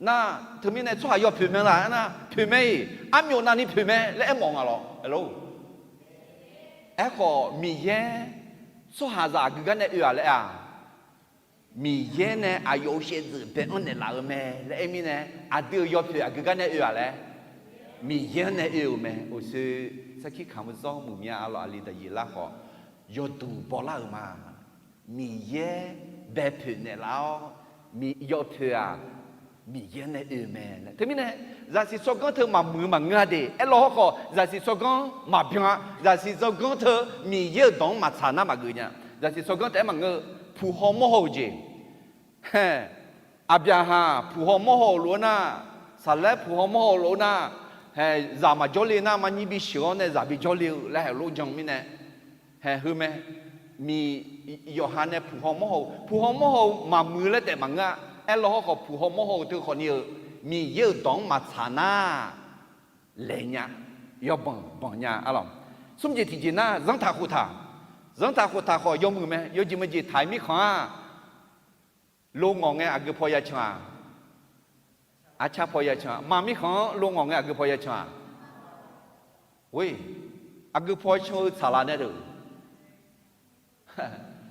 Nar, teumirnae tsawrhaq yawpoeq mae laq aernar, poeq mae-iq, armyawf navni poeq mae laer aermawf nga lawr. Aerkhawf, Miqyaer tsawrhaqzaq aqgeu gar nae oe-aq laer-aq, Miqyaer nae aqyawf-euq shaevdzeuf bae-anr naeqlaf-eu mae laer aer mirnae, aqdui-euq yawpoeq aqgeu gar nae oe-aq laer, Miqyaer-anr nae oe-euq mae. Uqshoe sarkir kamq-eu zawr muiq mya arlawq, aqli daqyeq lar khawf, yawduq bawlar-euq ma. Miqyaer bae poeq naeqlaf-awr, yawpoeq-aq, Miqyaer nae oe-eu mae laer. Teumirnae, zaqsiq tsawrganr teu maqmuiq-eu maqngeur-a de. Aerlaw hawrkhawf, zaqsiq tsawrganr maqbyan-a. Zaqsiq tsawrganr teu Miqyaer-euq dawq-anr maqtsaq nar maqgeuf nya. Zaqsiq tsawrganr taef-aer maqngeur-eu, puq haw mawr haw-euq jeq. Hae, Aqbyaqhaq puq haw mawr haw-euq lof-aer nar, saqlaer puq haw mawr haw-euq lof-aer nar, hae, zaq maqjawr le nar, marnyir bisheuq-awr nae zaq bijawr le-eu laer haeq lof jan mirnae, hae, heu mae. Miq, yawqha nae puq haw mawr haw-eu, puq haw mawr haw-eu maqmuiq laer taef maqngeur-a. Aerlaw hawrkhawf, puq haw mawr haw-eu teu khawfni-eu, Miqyaer-euq dawq-anr maqtsaq nar, laeq nya, yawbanq banq nya arlawq. Smr jeq tiqjeq nar, zanrtaq khoftaq. Zanrtaq khoftaq khawf yawmuiq mae. Yawjeq meujeq taq-iq mirkhanq-aq, lo ngawq ngae aqgeu paw ya can-aq, arcar paw ya can-aq, ma mirkhanq-anr lo ngawq ngae aqgeu paw ya can-aq, aqgeu paw can-eu tsaqlaq nae deuq,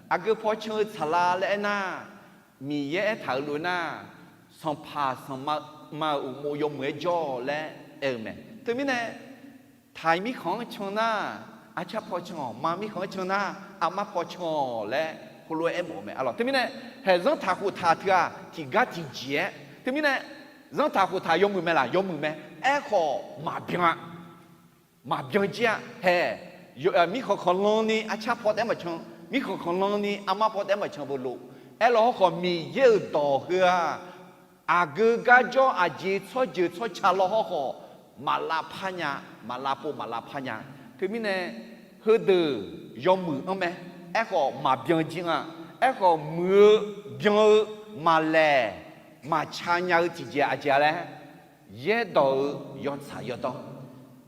aqgeu paw can-eu tsaqlaq laer aernar, Miqyaer aertaq-euq lof-aer nar, sanqpaq sanqma-euq uqmov yawmuiq-aer jawr-awq laer aer-eu mae. Teumirnae, taq-iq mirkhanq-anr can nar, arcar paw can-awq, ma mirkhanq-anr can nar, armar paw can-awq laer heulof-aer aermawf-eu mae arlawq. Teumirnae, haeq zanrtaq khoftaq teu-aq tiqgar tiqjeq-aer. Teumirnae, zanrtaq khoftaq yawmuiq mae laq, yawmuiq mae. Aerkhawf maqbyan-a. Maqbyan jir-a. Haeq, mirkhanq khanqlan ni arcar paw taef-aer maqcan, mirkhanq khanqlan ni armar paw taef-aer maqcan beu lof. Aerlaw hawrkhawf, Miqyaer-euq dawq heu-aq, aqgeu garjawr aqjeq tsawrjeuq tsawrca law hawrkhawf, maq lavpar nya, maq lavpov maq lavpar nya. Teumirnae, heudeuq yawmuiq-anr mae. Aerkhawf maqbyan jir nga. Aerkhawf muiq-eu, byan-eu, maqlaeq maqca nya-eu tiqjeq aqjeq-a laer, yaerdawq-eu yawtsaq yawdawr.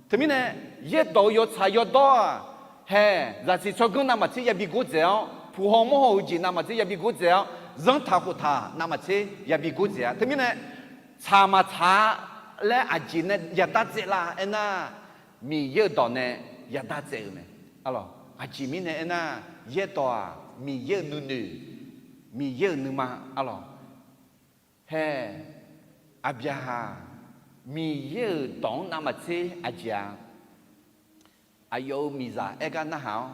Teumirnae, yaerdawq-eu yawtsaq yawdawr-aq, haeq zaqsiq tsawrganr navmaqtser yabi gordzaeq-awr, puq haw mawr haw-eu jeq navmaqtser yabi gordzaeq-awr, zanrtaq khoftaq navmaqtser yabi gordzaeq-a. Teumirnae, tsaq maqtsaq-a laer aqjeq nae yadar tsaev la aernar, Miqyaer-euq dawq nae yadar tsaev-euq mae. Arlawq, aqjeq mirnae aernar, yaerdawq-aq Miqyaer-euq nuinoeq, Miqyaer-euq nuima arlawq. Haeq, Aqbyaqhaq Miqyaer-euq dawq-anr navmaqtser aqjeq-a. Aqyawf-euq miqzaq aer gar narhaq-awr,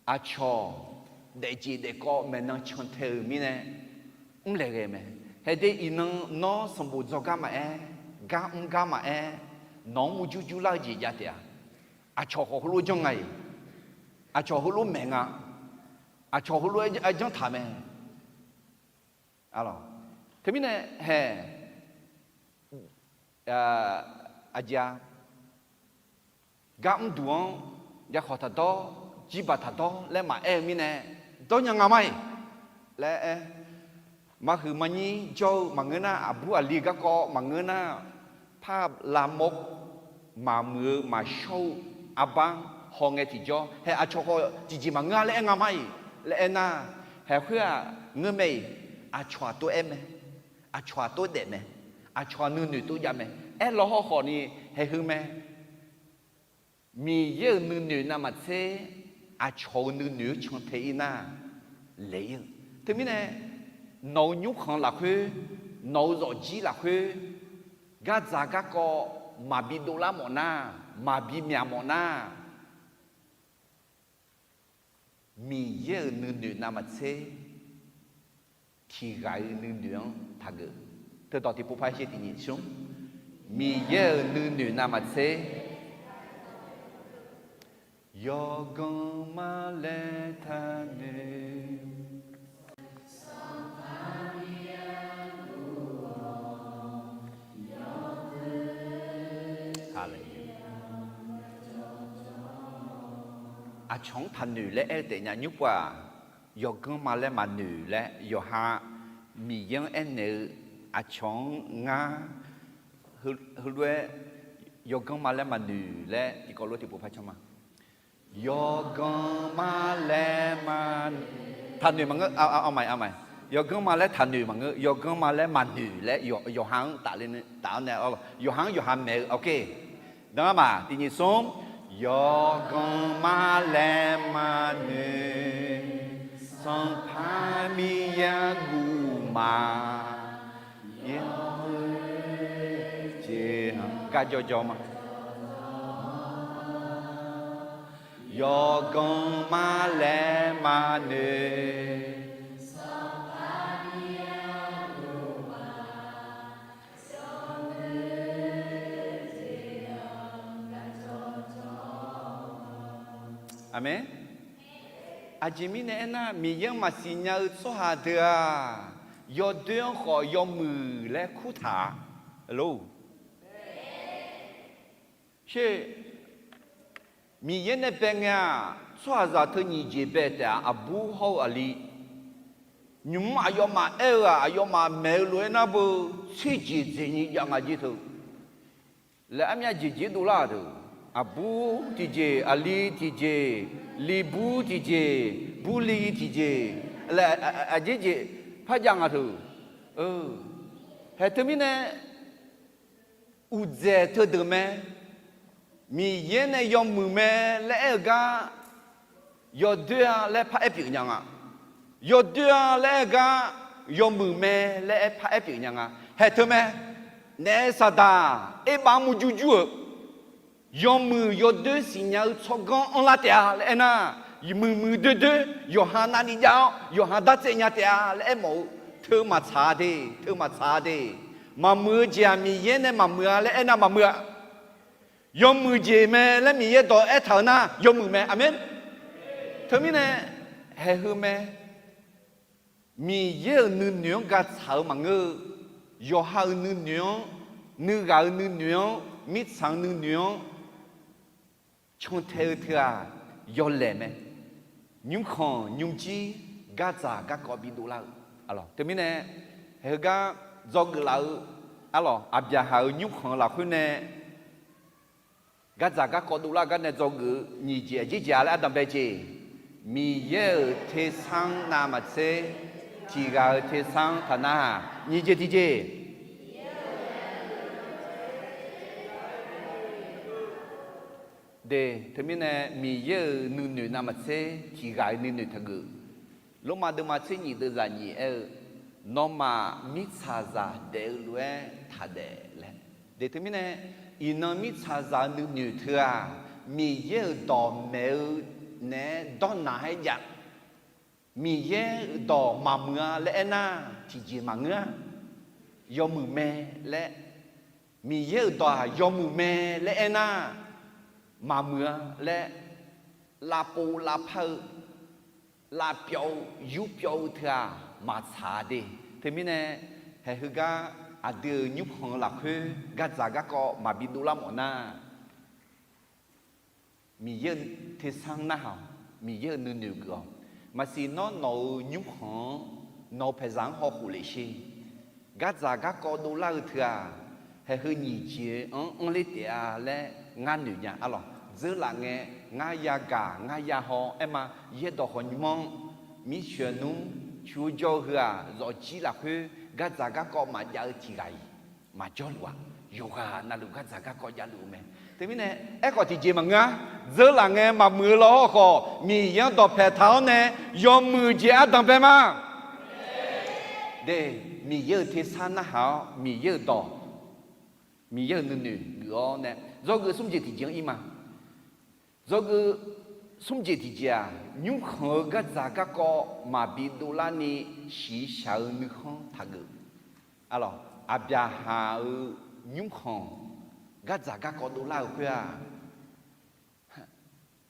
aqcawq daefjeq daefkawv maeqnan cantae-euq mirnae, mrlaeq ghae mae. Haeq de iqnan nawr sanqbof dzawgar maqaer, gar mr gar maqaer, nawq-anr murjur jurlar-eu jeq jav taef-a. Aqcawq khawf heulof janr nga-iq, aqcawq heulof maeq nga, aqcawq heulof-aer janr taq mae. Teumirnae haeq, aqjeq-a, gar mrduq-anr yakhawq taqdawr, jirbaq taqdawr laer maqaer-eu mirnae, dawrnya nga ma-iq laer aer. Marhuiq marnyir jawr-eu maqngeur nar, aqbur aqli garkawv maqngeur nar, par lavmawr, maqmuiq-eu maqshawr-eu arbar-anr hawngae tiqjawr, haeq aqcawq khawf tiqjeq maqngeur-a laer aer nga ma-iq laer aernar, haeq khoer-aq ngeurmae-iq, aqcawq-aq tov-aer mae, aqcawq-aq tov daef mae, aqcawq-aq nuinoeq tov jav mae. Aerlaw hawrkhawf ni haeq heu mae. Miqyaer-euq nuinoeq navmaqtser aqcawq-euq nuinoeq-anr cantae-ir nar, laeq-ir-eu. Teumirnae, nawq-euq nymrkhanq lafkhoer, nawq-euq zawqjir lafkhoer, gardzaq garkawv maqbi dovlar mawf nar, maqbi myaq mawf nar, Miqyaer-euq nuinoeq navmaqtser tiqghaq-eu nuinoeq-anr taqgeuf. Teudawq tiqpov par sher tiqnyiq smr. Miqyaer-euq nuinoeq navmaqtser yawganr ma laer taqnoeq. Aqcawq-anr taqnoeq laer aer-eu taef nya. Nymr pov-aq, yawganr ma laer maqnoeq laer yawqha Miqyaer-anr aernaeq-eu aqcawq-anr ngar heulof-aer yawganr ma laer maqnoeq laer tiqkawv lof tiqpov par can ma. Yawganr ma laer ma, taqnoeq maqngeur, a, a, a, yawganr ma laer taqnoeq maqngeur, yawganr ma laer maqnoeq laer yawqha-anr tafler taf-awr nae, yawqha-anr yawqha maeq-eu, ok. Danma tiqnyif smr, yawganr ma laer maqnoeq, Sanqpaq Miqyaer guv ma, yawqha jeq-anr garjawr jawr ma. Yawganr ma laer maqnoeq. Aqmeq. Aqjeq mirnae aernar, Miqyaer-anr maqsiq nya-eu tsawrhaq deuq-aq, yawdoer-anr khawf yawmuiq laer kurtaq-a. Lor. Sher, Miqyaer nae bae ngae-aq, tsawrhaqzaq teu nyiq jeq bae taef-a, aqbur hawr-eu aqli. Nymq-mr aqyawfmaf aer-eu-aq, aqyawfmaf maeq-eu lof-aer nar beu, tser jeq dzaeqni jav nga jer teu. Laer armyav jeq jeq dovlar-aq teu. Aqbur tiqjeq, aqli tiqjeq, li bur tiqjeq, bur li tiqjeq, laer aqjeq jeq par jav nga teu. Haeq teumirnae, uqdzaeq teudeuq mae. Miqyaer nae yawmuiq mae laer aer-eu gar, yawdoer-a laer paraer pyeuf nya nga. Yawdoer-a laer aer-eu gar, yawmuiq mae laer aer paraer pyeuf nya nga. Haeq teu mae. Naef saqdaq erbav murjur jur-euq, yawmuiq yawdoer siqnya-eu tsawrganr anrlar taef-a laer aernar, muiqmuiq doerdoer yawqha navni jav-awr yawqha dartsaev nya taef-a laer aermawf-eu teu maqtsaq-a de, teu maqtsaq-a de. Maqmuiq-eu jeq-aq Miqyaer nae maqmuiq-a laer aernar maqmuiq-a. Yawmuiq jeq mae laer Miqyaer dawq aertaq-eu nar yawmuiq mae. Aqmeq. Teumirnae, haeq heu mae. Miqyaer-euq nuinoeq-anr gaqtsaq-eu maqngeur-eu, yawqha-euq nuinoeq-anr, nuighaq-euq nuinoeq-anr, mirtsaq-euq nuinoeq-anr cantae-eu teu-aq, yawlaeq mae. Nymrkhanq nymrjir gardzaq garkawv bidov lar-eu. Teumirnae, haeq heugar dzawgeuf laf-eu, arlawq, Aqbyaqhaq-euq nymrkhanq-eu lafkhoer nae gardzaq garkawv dovlar-eu gar nae dzawgeuf-eu nyiq jeq aqjeq jeq-a laer ardanq bae jeq. Miqyaer-euq tersar-anr navmaqtser, tiq ghaq-euq tersar-anr taqnar-aq nyiq jeq tiqjeq. De, teumirnae Miqyaer-euq nuinoeq navmaqtser tiq ghaq-euq nuinoeq taqgeuf. Lormav deuvma tser nyiq deuvzaq nyiq aer-eu, nawmaf mirtsaqzaq daef-eu lof-aer taqdaef laer. De, teumirnae, iqnan mirtsaqzaq-eu nuinoeq teu-aq, Miqyaer-euq dawq maeq-eu naeq-aer dawrnaq-aer jav. Miqyaer-euq dawq maqmuiq-a laer aernar, tiqjeq maqngeur-a. Yawmuiq mae laer, Miqyaer-euq dawq-aq yawmuiq mae laer aernar, maqmuiq-a laer, lavpov lavpar-eu, lavpyawv-eu, yurpyawv-eu teu-aq maqtsaq-a de. Teumirnae, haeq heugar aqdui-euq nymrkhanq-eu lafkhoer gardzaq garkawv maqbi dovlar mawf nar, Miqyaer-euq tersar-anr narhaq-awq. Miqyaer-euq nuinoeq geuf-awq. Maqsiq nawr nawq-euq nymrkhanq-anr, nawq-euq paeqzaq-anr hawkhof lef sher. Gardzaq garkawv dovlar-eu teu-aq, haeq heu nyiq jeq-anr anrler taef-a laer ngar noeq nya arlawq. Dzeurlaf ngae, ngar yagaq ngar yahaw aerma, yaerdawq khawqnymr-anr, mircoeq nmr, coer jawr-eu heu-aq, zawqjir lafkhoer gardzaq garkawv maqjav-eu tiq ghaq-iq maqjawrluf-a. Yawqghaq navluf gardzaq garkawv javluf-eu mae. Teumirnae, aerkhawf tiqjeq maqngeur-a. Dzeurlaf ngae maqmuiq-eu lawr khawf, Miqyaer-anr dawqpae taq-awr nae yawmuiq jeq ardanq bae ma. De, Miqyaer-euq tersar narhaq-awr, Miqyaer-euq dawq, Miqyaer-euq nuinoeq geuf-awr nae, dzawgeuf smr jeq tiqjeq-anr ir ma. Dzawgeuf smr jeq tiqjeq-aq, nymrkhanq-eu gardzaq garkawv maqbi dovlarni shiqshaq-eu nuikhanr taqgeuf. Arlawq, Aqbyaqhaq-euq nymrkhanq gardzaq garkawv dovlar-euq khoer-aq,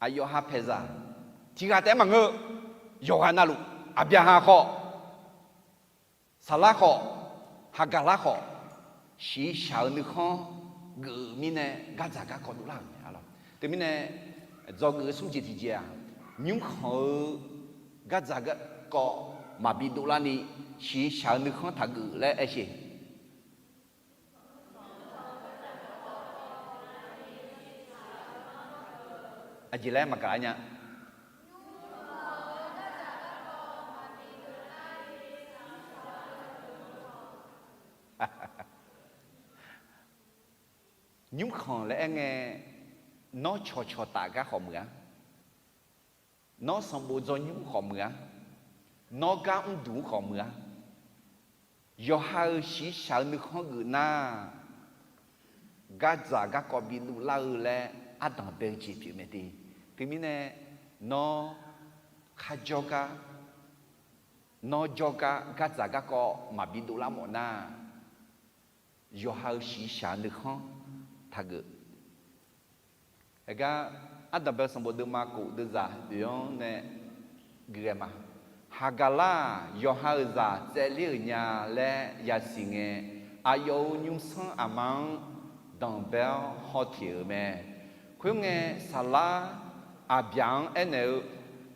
aqyawf ha paeqzaq tiq ghaq taef-aer maqngeur-eu, yawqghaq navluf, Aqbyaqhaq khawf, Saqlar khawf, Haqgaqlar khawf, shiqshaq-eu nuikhanr geuf-euq mirnae gardzaq garkawv dovlar-euq mae arlawq. Teumirnae, dzawgeuf-eu smr jeq tiqjeq-aq, nymrkhanq-eu gardzaq garkawv maqbi dovlarni shiqshaq-eu nuikhanr taqgeuf laer aer sher. Aqjeq laer maqgaq nya. Nymrkhanq laer aer ngae, nawr cawqcawq taf gar khawf muiq-a. Nawr sanqbof dzawnymr khawf muiq-a. Nawr gar mrduq-anr khawf muiq-a. Yawqha-euq shiqshaq-eu nuikhanr geuf nar, gardzaq garkawv bi dovlar-eu laer ardanq bae-eu jeq pyeuf mae de. Teumirnae, nawr kharjawr gar, nawr jawrgar gardzaq garkawv maqbi dovlar mawf nar, yawqha-euq shiqshaq-eu nuikhanr taqgeuf. Aergar, ardanq bae-eu sanqbof deuvma kof deuvzaq oeq-anr nae geuf ghae ma. Haqgaqlar-aq, yawqha-euq zaq tsaevler-euq nya laer yasiq ngae, aqyawf-euq nymrsanr aqma-anr danqbae-awr hawteq-euq mae. Khoerngae, saqlar Aqbyaq-anr aernaeq-eu,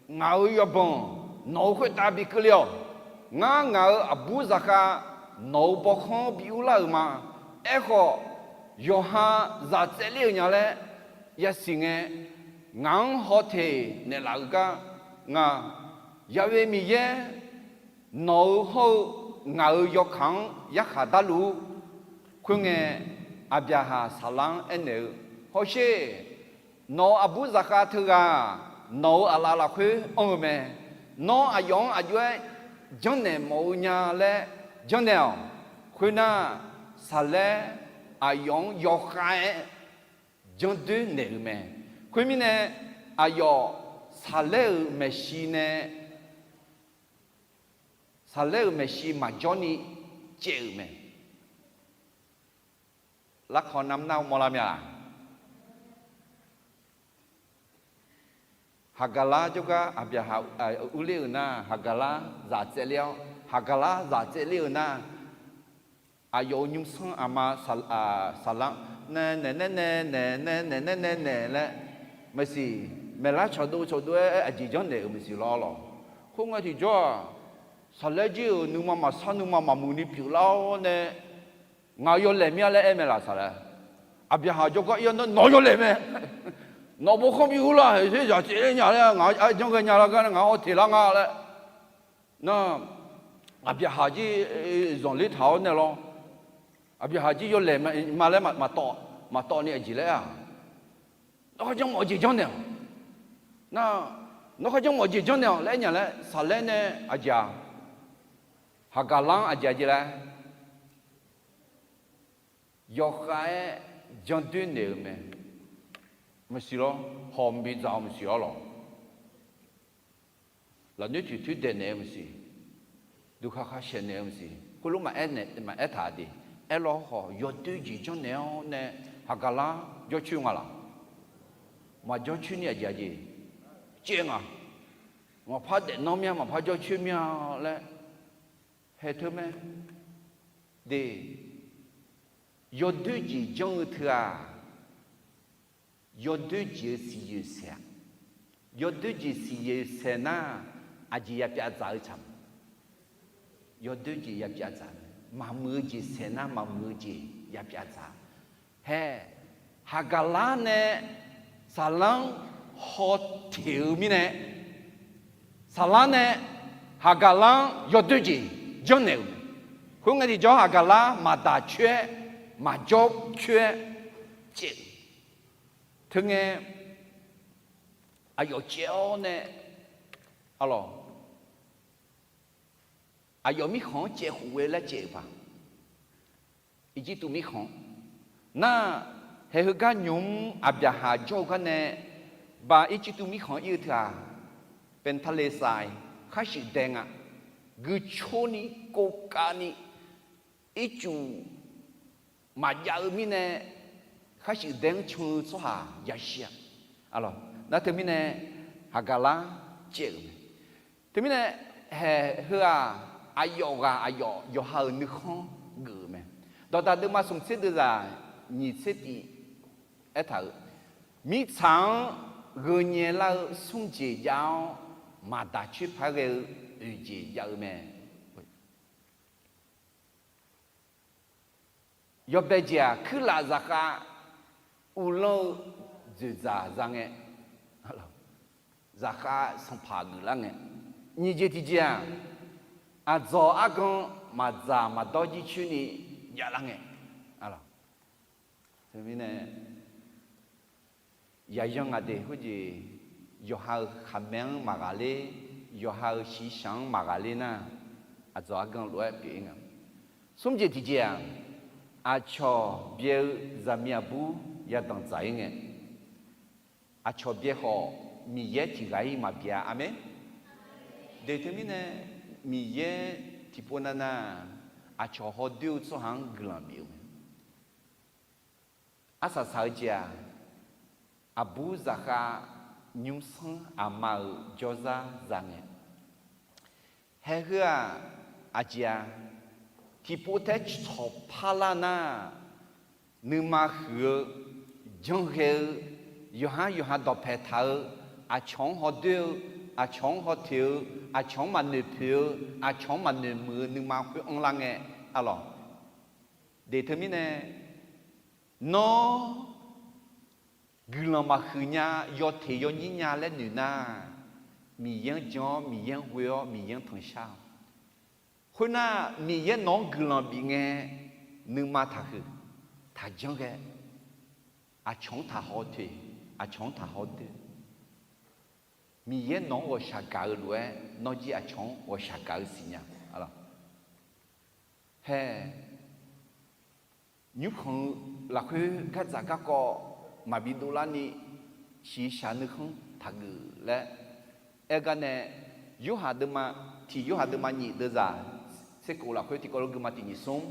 Ngaq-euq yawbanq nawq-euq khoertav bi keuvle-awq. Ngar ngaq-euq aqbur zaqkhav nawq-euq bawkhanr bi urlar-euq ma. Aerkhawf, yawqha zaq tsaevler-euq nya laer yasiq ngae, ngaq-anr hawteq naeqlaf-euq gar nga. Ya'we Miqyaer nawq-euq hawr-eu ngaq-euq yawkaq-anr yarkhaq darluf-ur. Khoerngae, Aqbyaqhaq saqlar-anr aernaeq-eu, Hawsher, nawq-euq aqbur zaqkhav teughaq nawq-euq aqlaf lafkhoer anr-eu mae. Nawr aqyawf-anr aqjox-aer janrnaeq mawf-eu nya laer janrnaeq-awq. Khoernar, saqlaer aqyawf-anr yawkhav-aer janrdoer naeq-eu mae. Khoermirnae, aqyawf saqlaer-euq maeqshi nae saqlaer-euq maeqshi maqjawr ni caev-euq mae. Larkawq navmar nar mawrlar mya-a? Haqgaqlar jawrgar Aqbyaqhaq urler-euq nar, Haqgaqlar zaq tsaevler-awr, Haqgaqlar zaq tsaevler-euq nar, aqyawf-euq nymrsanr aqma saqlar nae naeq nae nae naeq nae naeq nae nae naeq laer maeqsiq, maeqlar cawqdov cawqdov-aer aqjeq janrnaeq-euq maeqsiq lawr lawq. Khoerngae tiqjawr-aq, saqlaer jir-euq nuima maqsar nuima maqmuiq ni pyeuflar-awr nae, Ngaq-euq yawlaeq mir-a laer aer mae laq saqlaer. Aqbyaqhaq jawrgar ir-awr nar, Nawq-euq yawlaeq mae. Nawq bawkhanr bi urlar-euq zaq tsaevler nya laer ngaq-anr janr ghae nya lar gar nae ngaq-anr hawteq lar nga laer. Nar, Aqbyaqhaq jir zanqler taq-awr nae lawr. Aqbyaqhaq jir yawlaeq ma laer maqtawv ni aqjeq laer-aq, Nawr kharjanr mawf-eu jeq janrnaeq-awq. Nar, nawr kharjanr mawf-eu jeq janrnaeq-awq laer aer nya laer saqlaer nae aqjeq-aq, Haqgaqlar-anr aqjeq aqjeq laer yawkhav-aer janrdoer naeq-euq mae. Maqsiq lawr, hawq mqbi dzaq-eu maqsiq-awr lawq. Lafnoer toeqtoer daeqnaeq-eu maqsiq, duqkhaq khaq shaeqnaeq-eu maqsiq, khoerlof maqaer taq de. Aerlawr khawf yawdoer jeq janrnaeq-awr nae Haqgaqlar jawrcoer nga laq? Maqjawr coer ni aqjeq aqjeq caev nga. Maqpar daefnanr mir-a, maqpar jawrcoer mir-a laer haeq teu mae de. Yawdoer jeq janr-eu teu-aq, yawdoer jeq-eu siqyoeq saeq-a. Yawdoer jeq siqyoeq saeq nar, aqjeq yapyav dzaq-eu tsaq ma. Yawdoer jeq yapyav dzaq mae. Maqmuiq-eu jeq saeq nar, maqmuiq-eu jeq yapyav dzaq. Hae, Haqgaqlar nae saqlar-anr hawteq-eu mirnae, saqlar nae Haqgaqlar-anr yawdoer jeq janrnaeq-euq mae. Khoerngae tiqjawr Haqgaqlar maqdaq coer-aer, maqjawr coer-aer caev-eu. Teungae, aqyawf caev-awr nae, arlawq, aqyawf mirkhanq-anr caev khof-eu laer caev-euq paq. Irjirtuv mirkhanq nar, haeq heugar nymq-mr Aqbyaqhaq jawr-eu gar nae, ba Irjirtuv mirkhanq ir-eu teu-aq, Paeqtaqleqsaq khar shuif dae nga. Guicoeni kovkavni ircuf maqjav-eu mirnae, khar shuif dae-anr can-eu tsawrhaq yashir-a. Nar teumirnae Haqgaqlar caev-euq mae. Teumirnae haeq heu-aq, aqyawf ghaq aqyawf yawqha-euq nuikhanr geuf-euq mae. Dawqdaq deuvma smq tser deuvzaq nyiq tser tif aertaq-euq, mirtsaq-anr gheu nyaelar-eu smr jeq jav-awr, maqdaq coer paq-aer ghae-eu oeq jeq jav-eu mae. Yawbae jeq-aq, kuirlaf zaqkhav uvlanr-eu dzoeqdzaq za ngae, zaqkhav sanqpaq geuflar ngae, nyiq jeq tiqjeq-aq, aqdzawq argan maqdzaq maqdawr jircoer ni javlar ngae, teumirnae, yaqyan ngaq de khoerjeq, yawqha-euq khaqmae-anr maqghaq ler, yawqha-euq shiqshaq-anr maqghaq ler nar, aqdzawq argan lof-aer pyeuf-ir nga. Smr jeq tiqjeq-aq, aqcawq byae-eu zaqmiq aqbur yadanq dzaq-ir ngae, aqcawq byae khawf Miqyaer tiq ghaq-ir maqbyav-a. Aqmeq. De teumirnae, Miqyaer tiqpov navnav aqcawq hawdoer-eu tsawrhaq-anr guiqlanq bif-eu mae. Arsaq saq-eu jeq-aq, aqbur zaqkhav nymrsanr aqma-euq jawrzar za ngae, haeheu-aq, aqjeq-a, tiqpov taef-aer cawq parlar nar, nuima huiq-eu, janrghae-eu, yawqhar yawqha dawqpae taq-eu, aqcawq-anr hawdoer-eu, aqcawq-anr hawtoeq-eu, aqcawq-anr maqnoeq poeq-eu, aqcawq-anr maqnoeq muiq-eu nuima khoer anrlar ngae, arlawq. De teumirnae, nawr guiqlanq maqhuiq nya, yawteq yawnyir nya laer noeq nar, Miqyaer-anr jan-awr, Miqyaer-anr ghoe-awr, Miqyaer-anr tanqshar-awq. Khoernar, Miqyaer nawq-anr guiqlanq bif ngae, nuima taqhuiq, taqjanr ghae, aqcawq-anr taqhaw toeq, aqcawq-anr taqhaw doer. Miqyaer nawq-anr ghawqshaq gaq-eu lof-aer, nawr jir aqcawq-anr ghawqshaq gaq-eu siqnya. Hae, nymrkhanq-eu lafkhoer gardzaq garkawv maqbi dovlarni, shiqshaq nuikhanr taqgeuf laer aer gar nae, Yorhaq deuvma, tiq Yorhaq deuvma nyiq deuvzaq tserkof lafkhoer tiqkawv lof guima tiq nyiq smr,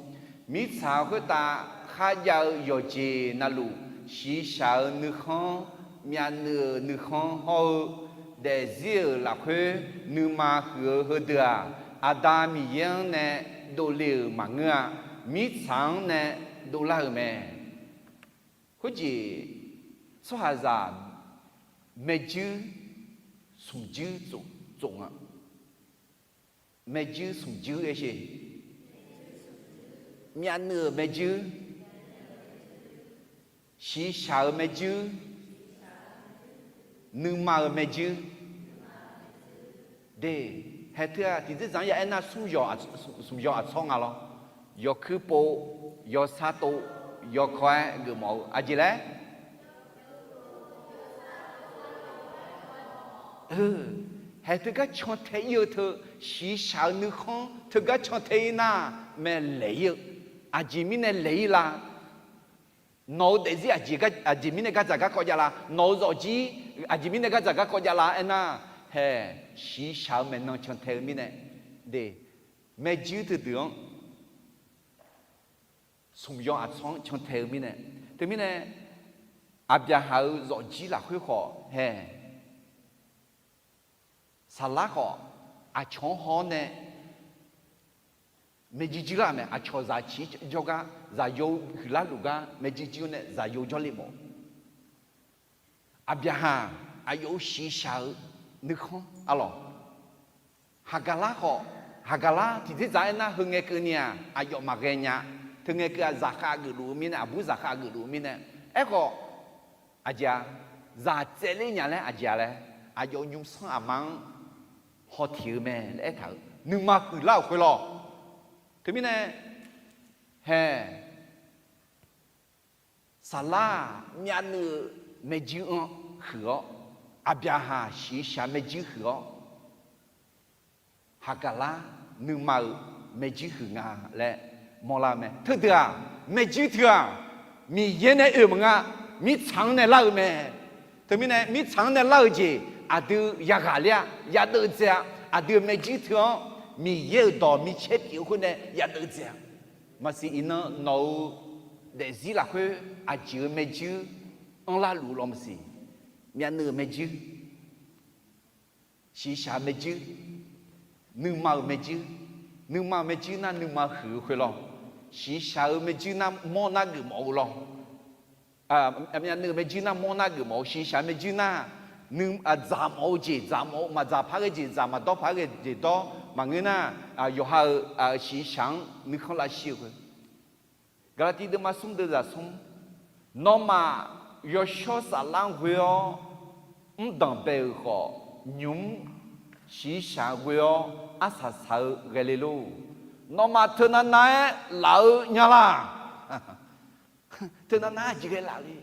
mirtsaq khoertav kharjav-eu yawqjeq navluf, shiqshaq-eu nuikhanr, myavnuiv-euq nuikhanr hawr-eu, daefzir-euq lafkhoer nuima huiq-eu heudeuq-aq, Aqda Miqyaer-anr nae dovle-euq maqngeur-a. Mirtsaq-anr nae dovlar-euq mae. Khoerjeq tsawrhaqzaq maerjuir smqjuir tsof nga. Maerjuir smqjuir aer sher. Myavnuiv-euq maerjuir, shiqshaq-euq maerjuir, nuima-euq maerjuir. De, haeq teu-aq tiqdzerdzaq-anr ya aernar smq yawq aqtsawr nga lawr. Yawkuir pov, yawsar tov, yawkawr-aer geufmawf-eu aqjeq laer Haeq teugar cantae ir-eu teu, shiqshaq-eu nuikhanr teugar cantae ir nar, mae laeq ir-eu. Aqjeq mirnae laeq ir la? Nawq-euq daefzir aqjeq mirnae gardzaq garkawv jav la? Nawq-euq zawqjir aqjeq mirnae gardzaq garkawv jav la aernar, haeq shiqshaq-eu maeqnan cantae-eu mirnae, de, maerjuir teudeuq-anr smq yawq aqtsawr-anr cantae-eu mirnae. Teumirnae, Aqbyaqhaq-euq zawqjir lafkhoer khawf hae, Saqlar khawf aqcawq-anr haw-awr nae maerjuir juir lar mae. Aqcawq zaq ciq jawrgar, zaqyo huiqlar luf gar maerjuir juir-awr nae zaqyo jawrle mawf-eu. Aqbyaqhaq aqyawf-euq shiqshaq-eu nuikhanr arlawq. Haqgaqlar khawf, Haqgaqlar tiqdzerdzaq aernar heu ngae keuvni-aq aqyawf maqghae nya. Teu ngae keuv-aq zaqkhav geufluf-eu mirnae, aqbur zaqkhav geufluf-eu mirnae. Aerkhawf, aqjeq-a, zaq tsaevler nya laer aqjeq-a laer, aqyawf nymrsanr aqma-anr hawteq-eu mae laer aertaq-euq nuima huiqlar-euq khoer lawr. Teumirnae, hae, Saqlar-aq myavnuiv-eu maerjuir-anr huiq-awr, Aqbyaqhaq shiqshaq maerjuir huiq-awr, Haqgaqlar nuima-euq maerjuir huiq nga laer mawrlar-eu mae. Teudeuq-aq, maerjuir teu-aq, Miqyaer nae oe-euq maqnga, mirtsaq-anr nae lar-eu mae. Teumirnae mirtsaq-anr nae lar-eu jeq aqdui yaghaq ler-a, yadeuv dzae-a. Aqdui-euq maerjuir teu-anr Miqyaer-euq dawq micaer pyeuf-eu khoer nae yadeuv dzae-a. Maqsiq iqnan nawq-euq daefzir lafkhoer aqjeq-euq maerjuir anrlar luf-eu lawr maqsiq. Myavnuiv-euq maerjuir, shiqshaq-eu maerjuir, nuima-euq maerjuir. Nuima-euq maerjuir nar nuima huiq-eu khoer lawr. Shiqshaq-eu maerjuir nar mawr nar geufmawf-eu lawr. Myavnuiv-euq maerjuir nar mawr nar geufmawf-eu, shiqshaq maerjuir nar dzaq mawf-eu jeq dzaq mawf-eu, maqdzaq paq ghae jeq dzaq, maqdawr paq ghae jeq dawr maqngeur nar, yawqha-euq shiqshaq-anr nuikhanr lavshir-eu khoer. Gaqlaqtiv deuvma smr deuvzaq smr, nawmaf yawshawr saflar-anr ghoe-awr mrdanq bae-euq khawf, nymq-mr shiqshaq ghoe-awr arsaq saq-eu ghae le lor. Nawmaf teunav nav-aer laf-eu nya laq. Teunav nav-aer aqjeq ghae laf le.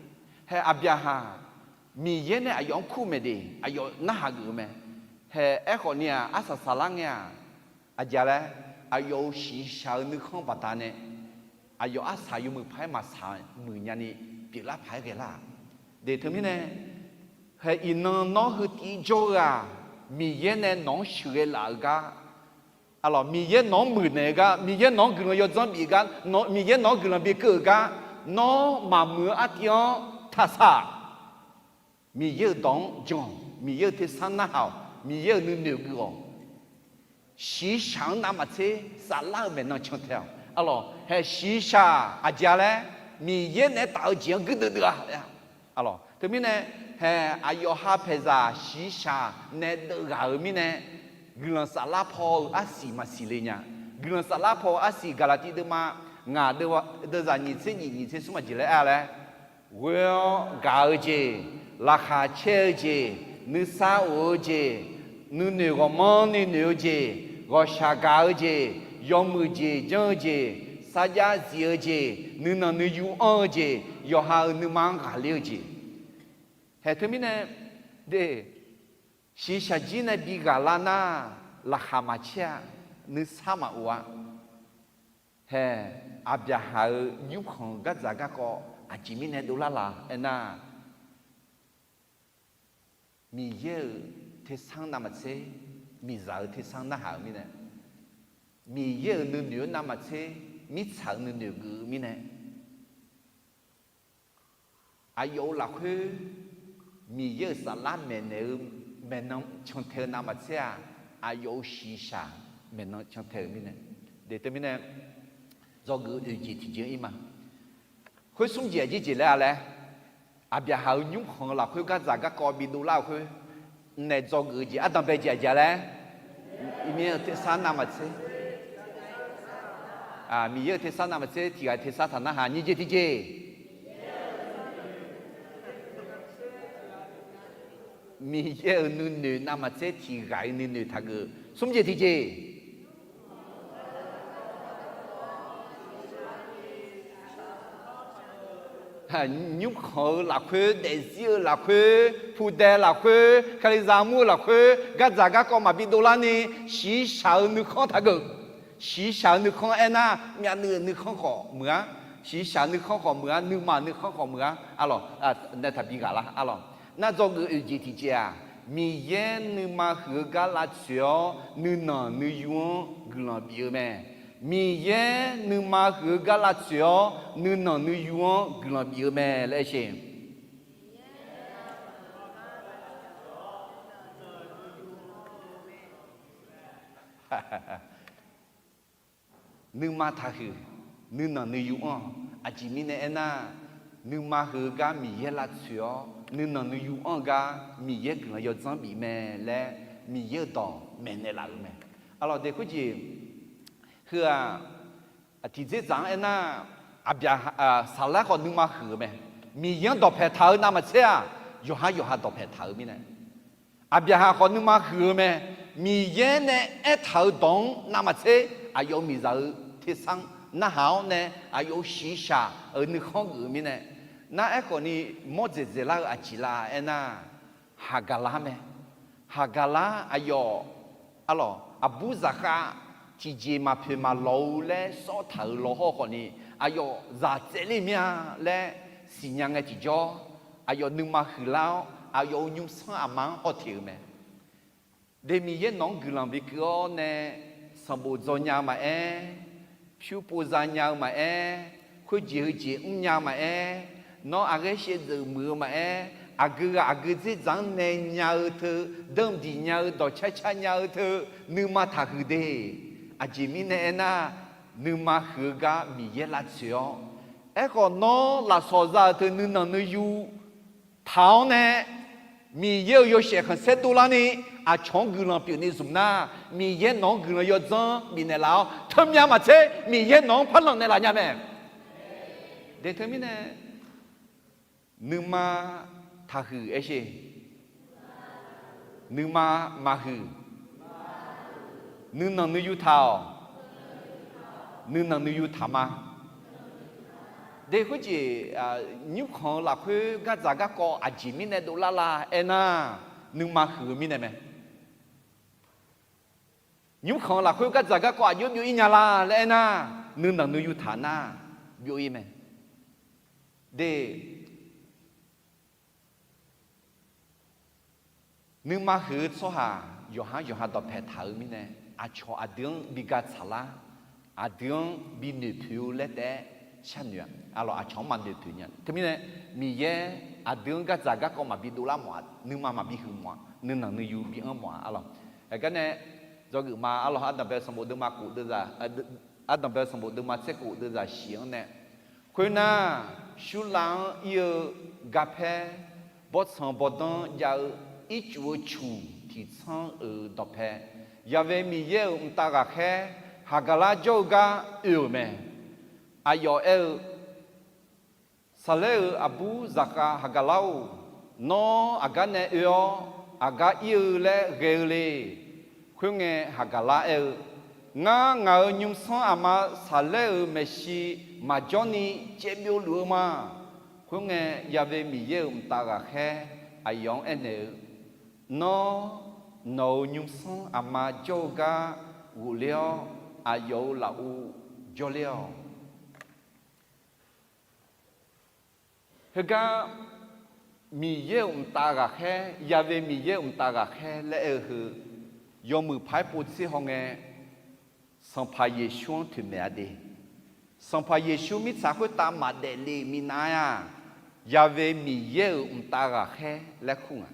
Hae Aqbyaqhaq, Miqyaer nae aqyawf-anr kur maeq de, aqyawf narhaq geuf-eu mae. Hae aerkhawf ni-aq, arsaq saqlar ngae-aq, aqjeq laer, aqyawf-euq shiqshaq-eu nuikhanr baqdanae, aqyawf arsaq yawmuiq paq-aer maqsaq muiq nyani pyeuflar paq-aer ghae lar-aq. De teumirnae, hae iqnan nawr heu tiv jawr-eu-aq, Miqyaer nae nawq-anr sheuqghae laf-eu gar, Miqyaer nawq-anr muiqnaeq-eu gar, Miqyaer nawq-anr guiqlanq yawdzanr bif-eu gar, Miqyaer nawq-anr guiqlanq bikeuv-euq gar, nawr maqmuiq-eu artiv-anr taqsaq. Miqyaer-euq dawq-anr jan-awq, Miqyaer-euq tersar narhaq-awq, Miqyaer-euq nuinoeq geuf-awq. Shiqshaq-anr navmaqtser saflar-eu maeqnan cantae-awq. Arlawq, hae shiqshaq aqjeq-a laer, Miqyaer naeq-aer taf-eu jeq-anr guirdeuv deuv-a. Arlawq, teumirnae, hae aqyawf ha paeqzaq shiqshaq nae deuvghaq-euq mirnae, guiqlanq saflar paw-eu arsiq maqsiq le nya. Guiqlanq saflar paw-eu arsiq Gaqlaqtiv deuvma ngaq deuvzaq nyiq tser nyiq nyiq tser smr aqjeq laer aer-a laer, ghoe-awr gaq-eu jeq, laqkhaq caer-eu jeq, nuisar of-eu jeq, nuinoeq ghawqmanrni noeq-eu jeq, ghawqshaq gaq-eu jeq, yawmuiq jeq janr-eu jeq, sarjax zif-eu jeq, nuinanq nuiyu anr-eu jeq, yawqha-euq nuima-anr ghaqler-eu jeq. Hae teumirnae, de, shiqshaq jir nae bi ghaq lar nar, laqkhaq maqcaer-a, nuisar maqof-a. Hae, Aqbyaqhaq-euq nymrkhanq-eu gardzaq garkawv aqjeq mirnae dovlar la aernar, Miqyaer-euq tersar navmaqtser, miqzaq-euq tersar narhaq-euq mirnae, Miqyaer-euq nuinoeq-anr navmaqtser, mirtsaq-euq nuinoeq geuf-eu mirnae, aqyawf-euq lafkhoer Miqyaer-euq saflar maeqnaeq-eu maeqnan cantae-eu navmaqtser-aq, aqyawf-euq shiqshaq maeqnan cantae-euq mirnae, de teumirnae, dzawgeuf oeq jeq tiqjeq-anr ir ma. Khoer smr jeq aqjeq jeq laer-a laer, Aqbyaqhaq-euq nymrkhanq-eu lafkhoer gardzaq garkawv bidov lar-eu khoer, naef dzawgeuf-eu jeq ardanqbae jeq aqjeq-a laer, Miqyaer-euq tersar navmaqtser, Miqyaer-euq tersar navmaqtser tiq ghaq tersar taq narhaq nyiq jeq tiqjeq. Miqyaer-euq nuinoeq navmaqtser tiq ghaq-iq nuinoeq taqgeuf smr jeq tiqjeq. Nymrkhanq-eu lafkhoer, daefzir-eu lafkhoer, pudae lafkhoer, kalizaq mur-eu lafkhoer, gardzaq garkawv maqbi dovlar ni, shiqshaq-eu nuikhanr taqgeuf. Shiqshaq-eu nuikhanr aernar, myavnuiv-euq nuikhanr khawf muiq-a. Shiqshaq nuikhanr khawf muiq-a, nuima nuikhanr khawf muiq-a. Arlawq, nae taqbi ghaq lar arlawq. Nar dzawgeuf oeq jeq tiqjeq-aq, Miqyaer nuima huiq-eu gar lavtsoeq-awr nuinanq nuiyu-anr guiqlanq bif-eu mae. Miqyaer nuima huiq-eu gar lavtsoeq-awr nuinanq nuiyu-anr guiqlanq bif-eu mae laer aer sheq. Nuima taqhuiq, nuinanq nuiyu anr-awq. Aqjeq mirnae aernar, nuima huiq-eu gar Miqyaer lavtsoeq-awr nuinanq nuiyu anr-eu gar Miqyaer guiqlanq yawdzanr bif mae laer Miqyaer-euq dawq maeqnaeq laf-euq mae. Arlawq de khoerjeq heu-aq, tiqdzerdzaq-anr aernar, Aqbyaqhaq, saqlaer khawf nuima huiq-eu mae. Miqyaer-anr dawqpaeq taq-eu navmaqtser-aq, yawqhar yawqha dawqpaeq taq-eu mirnae, Aqbyaqhaq khawf nuima huiq-eu mae. Miqyaer nae aertaq-eu dawq-anr navmaqtser, aqyawf-euq miqzaq-eu tersar-anr narhaq-awr nae, aqyawf-euq shiqshaq-euq nuikhanr geuf-eu mirnae, nar aerkhawf ni mawr dzaeqdzaeq lar-eu aqjeq la aernar, Haqgaqlar mae. Haqgaqlar aqyawf, arlawq, aqbur zaqkhav tiqjeq maqpoeq maqlawq-eu laer sawr taq-euq lawhawr khawf ni, aqyawf zaq tsaevler mir-a laer siqnya ngae tiqjawr, aqyawf nuima huiqlar-awr aqyawf-euq nymrsanr aqma-anr hawteq-eu mae. De Miqyaer nawq-anr guiqlanq bikeuv-awr nae, sanqbof dzaw nya-eu maqaer, pyur pov za nya-eu maqaer, khoerjeq heujeq mrnya-eu maqaer, nawr aqghaer shaevdzeuf muiq-eu maqaer, aqgeu ghaq aqgeu dzerdzaq-anr nae nya-eu teu, danqdiq nya-eu dawqcar car nya-eu teu, nuima taqhuiq de. Aqjeq mirnae aernar, nuima huiq-eu gar Miqyaer lavtsoeq-awr, aerkhawf nawr lafsawq za-euq teu nuinanq nuiyu taq-awr nae, Miqyaer-euq yawshaef khanqsaer dovlarni aqcawq-anr guiqlanq pyeufni zmq nar, Miqyaer nawq-anr guiqlanq yawdzanr bifnaeq laf-awr, teumyav maqtser Miqyaer nawq-anr par lanq naeqlaf nya mae. Deq teumirnae, nuima taqhuiq aersheq, nuima maqhuiq, nuinanq nuiyu taq-awq, nuinanq nuiyu taq ma. Deq khoerjeq, nymrkhanq-eu lafkhoer gardzaq garkawv aqjeq mirnae dovlar la aernar, nuima huiq-eu mirnae mae. Nymrkhanq-eu lafkhoer gardzaq garkawv aqjox byov-ir nya la laer aernar, nuinanq nuiyu taq nar byov-ir mae. Deq, nuima huiq-eu tsawrhaq yawqhar yawqha dawqpae taq-eu mirnae, aqcawq aqdui-anr bi ga tsaqlar, aqdui-anr bi noeqpoeq-eu laer taef-aer sharnoeq-a. Arlawq, aqcawq-anr maqnoeqpoeq nya. Teumirnae, Miqyaer aqdui-anr gardzaq garkawv maqbi dovlar mawf-a, nuima maqbi huiq mawf-a, nuinanq nuiyu bi anr mawf-a. Arlawq, aqgar nae dzawgeuf ma. Arlawq, ardanqbae sanqbof deuvma khof deuvzaq, ardanqbae sanqbof deuvma tser khof deuvzaq shiq-anr nae, khoernar, Surlav-anr ir-eu garpaer, bawrtsanq bawrdanr jav-eu ircuf-eu cuq tiqtsanr-euq dawqpae, Yaqve Miqyaer-euq mqtav ghaqkhaer Haqgaqlar jawr-eu gar oe-euq mae. Aqyawf aer-eu, Saqlaer-euq aqbur zaqkhav Haqgaqlar-or, nawr aqgar nae oe-awr aqgar ir-eu laer ghae-eu le. Khoerngae, Haqgaqlar aer-eu, Ngar, ngaq-euq nymrsanr aqma Saqlaer-euq maeqshi maqjawrni caevbyov luf-eu ma. Khoerngae, Yaqve Miqyaer-euq mqtav ghaqkhaer aqyawf-anr aernaeq-eu, Nawr, nawq-euq nymrsanr aqma jawr-eu gar ghofler-awr, aqyawf-euq lafov jawrler-awq. Heugar Miqyaer-euq mqtav ghaqkhaer, Yaqve Miqyaer-euq mqtav ghaqkhaer laer aer-eu heu, yawmuiq paq-aer povtser hawngae, Sanqpaq Yeqsur-anr toeqmaeq-a de. Sanqpaq Yeqsur mirtsaq khoertav maqdaef le-euq minav-aer-aq, Yaqve Miqyaer-euq mqtav ghaqkhaer laer kur nga.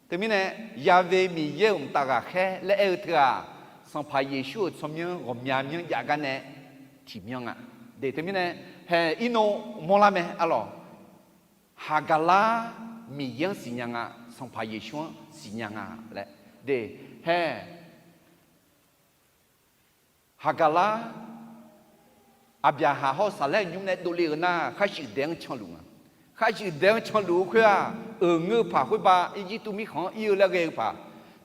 Teumirnae, Yaqve Miqyaer-euq mqtav ghaqkhaer laer aer-eu teu-aq, Sanqpaq Yeqsur-euq tsawrmyanr ghawqmya myanr jav gar nae tiqmyanr nga. De teumirnae, hae, irnov mawrlar mae arlawq. Haqgaqlar Miqyaer-anr siqnya nga, Sanqpaq Yeqsur-anr siqnya nga laer. De, hae, Haqgaqlar Aqbyaqhaq hawr-eu Saqlaer-euq nymr nae dovle-euq nar, khar shuif daef-anr canluf nga. Khar shuif daef-anr canluf-eu khoer-aq, euq ngeur-eu paq khoerba Irjirtuv mirkhanq-anr ir-eu laer ghae-eu paq.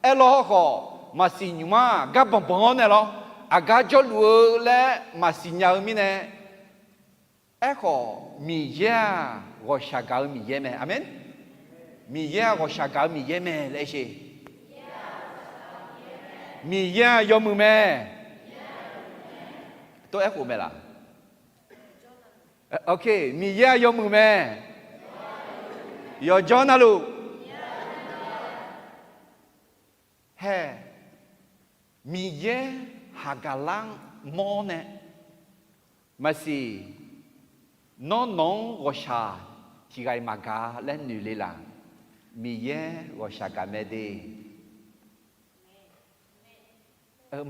Aerlawr hawrkhawf, maqsiq nymq-anr gar banqbanq-awr nae lawr, aqgar jawrluf-eu laer maqsiq nya-eu mirnae, Aerkhawf, Miqyaer-aq, ghawqshaq gaq-eu Miqyaer mae. Aqmeq. Miqyaer-aq, ghawqshaq gaq-eu Miqyaer mae laer aer sher. Miqyaer-aq, yawmuiq mae. Tov aerkhof mae laq? Ok, Miqyaer-aq, yawmuiq mae. Yawqjawr navluf. Hae, Miqyaer Haqgaqlar-anr mawr nae, maqsiq, nawr nawq-anr ghawqshaq tiq ghaq-iq maqgaq laer noeq le laq? Miqyaer ghawqshaq gaq mae de.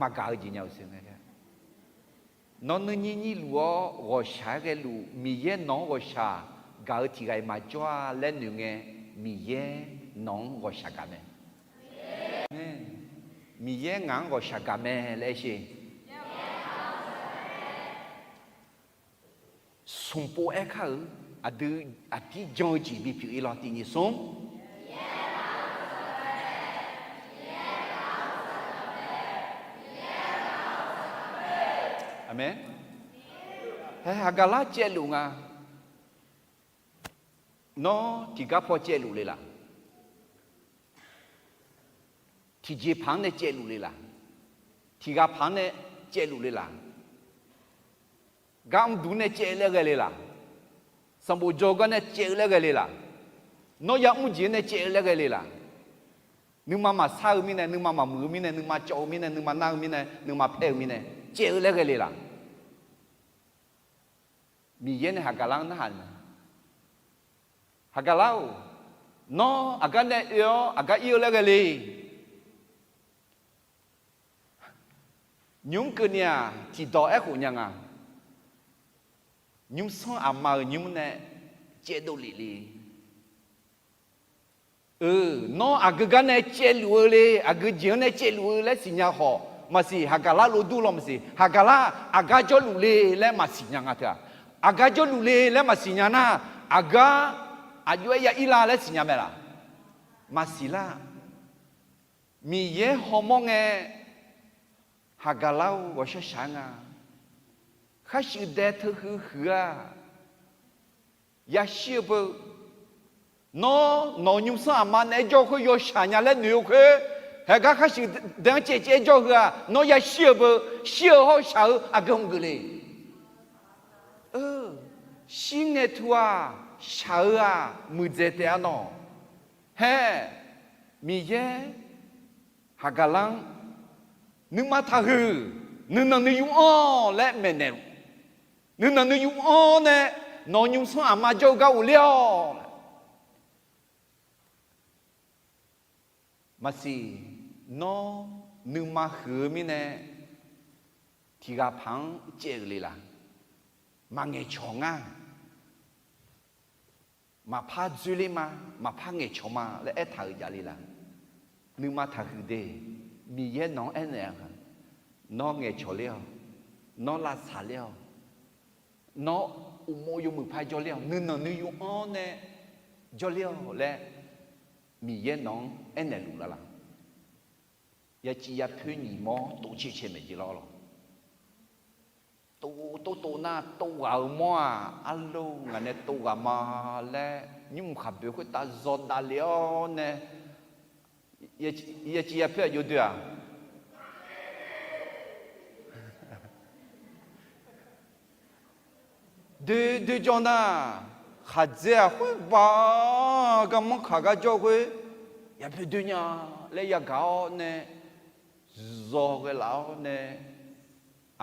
Maqgaq-eu jeq nya-eu siq. Nawr nuirnyir nyirluf-awr ghawqshaq-aer ghaeluf, Miqyaer nawq-anr ghawqshaq gaq-eu tiq ghaq-iq maqjawr-a laer noeq ngae, Miqyaer nawq-anr ghawqshaq gaq mae. Miqyaer ngaq-anr ghawqshaq gaq mae laer aer sher. Smq pov aer kar-euq aqdui aqdir jan-eu jeq bipyeuf-ir lawr tiq nyiq smr. Aqmeq. Hae, Haqgaqlar caevluf nga. Nawr tiqgar paw caevluf le laq? Tiqjeqpaq-anr nae caevluf le laq? Tiqghaq paq-anr nae caevluf le laq? Gar mrduq nae caev-eu laer ghae le laq? Sanqbof dzaw-eu gar nae caev-eu laer ghae le laq? Nawr yamr jeq-anr nae caev-eu laer ghae le laq? Nuima maqsar-eu mirnae, nuima maqmuiq-eu mirnae, nuima cawv-eu mirnae, nuima nar-eu mirnae, nuima paer-eu mirnae, caev-eu laer ghae le laq? Miqyaer nae Haqgaqlar-anr narhaq-eu mae. Haqgaqlar-or, nawr aqgar nae oe-awr aqgar ir-eu laer ghae le. Nymr keuvni-aq, tiqdawq aerkhof nya nga. Nymrsanr aqma-euq nymr nae caevdov lef le. Eu, nawr aqgeu gar nae caevluf-eu le, aqgeu jeq-anr nae caevluf-eu laer siqnya khawf maqsiq, Haqgaqlar lof dur law maqsiq. Haqgaqlar aqgar jawrluf le laer maqsiq nya nga teu-aq, aqgar jawrluf le laer maqsiq nya nar, aqgar aqjox-aer ya ir la laer siqnya mae laq? Maqsiq lar. Miqyaer hawmawr ngae, Haqgaqlar-or, ghawqshaq shaq-aer nga. Khar shuif dae teu huiq huiq-aq, yashir-eu beu. Nawr nawq-euq nymrsanr aqma naeq-aer jawr-eu khoer yawshaq nya laer noeq-eu khoer, haegar khar shuif dae-anr caevcaev-aer jawr-eu heu-aq, nawr yashir-eu beu. Shir-eu hawr-eu shaq-eu aqgeu hmq geuf le. Shir ngae tu-aq, shaq-eu-aq muiqdzaeq taef-a nawq. Hae, Miqyaer Haqgaqlar-anr nuima taqhuiq, nuinanq nuiyu anr laer maeqnaeq-eu, nuinanq nuiyu anr nae nawq-euq nymrsanr aqma jawr-eu gar ghofler-awq. Maqsiq, nawr nuima huiq-eu mirnae tiqghaq paq-anr caev-euq le laq? Maqngaeq cawq ngar. Maqpar dzoerler ma, maqpar ngaeqcawq ma laer aertaq-euq jav le laq? Nuima taqhuiq de. Miqyaer nawq-anr aernaeq-a nga, nawr ngaeqcawq ler-awq, nawr lavtsaq ler-awq, nawr uqmov yawmuiq par jawrler-awq, nuinanq nuiyu anr nae jawrler-awq laer Miqyaer nawq-anr aernaeq luf laf laq? Yaciv yapoer nyiq mawr tov cae cae maeq jeq lawr lawr. Tov tov tov nar tov ghaq-eu mawr-aq, arlor ngaq nae tov ghaq ma laer nymr mq khaqboeq khoertav zawdav le-awr nae, yaciv yapoer aqjox doe-aq, doe doe jawr nar, khaqdzae-aq khoerba garmanr kaq gar jawr khoer, yapoer doe nya laer yagaq-awr nae, zaw ghae laf-awr nae,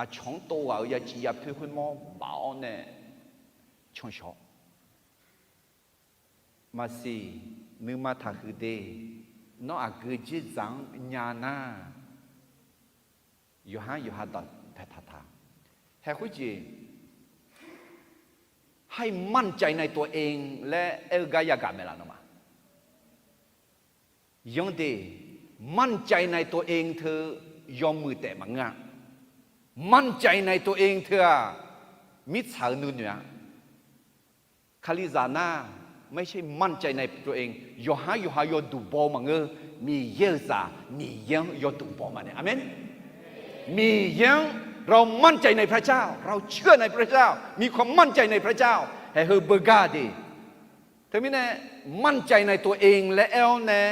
aqcawq-anr tov ghaq-euq yaciv yapoer khoermawr baf-awr nae canshawq. Maqsiq, nuima taqhuiq de. Nawr aqgeu dzerdzaq-anr nya nar, yawqha-anr yawqha dawq paeqtaq taq. Haeq khoerjeq, ให้มั่นใจในตัวเอง laer aer-eu gar yagaq mae laf nawmaf? Yanr de, มั่นใจในตัวเอง teu yawmuiq taef maqngeur-a. มั่นใจในตัวเอง teu-aq, mirtsaq-eu nuinoeq-a. Kalizaq nar, ไม่ใช่มั่นใจในตัวเอง, yawqha yawqha yawduq baw-eu maqngeur. Miqyaer-euq zaq, Miqyaer-anr yawduq baw maqnaeq. Aqmeq. Miqyaer-anr เรามั่นใจในพระเจ้า, เราเชื่อในพระเจ้า, มีความมั่นใจในพระเจ้า haeq heu beugar de. Teumirnae มั่นใจในตัวเอง laer aer-awr nae,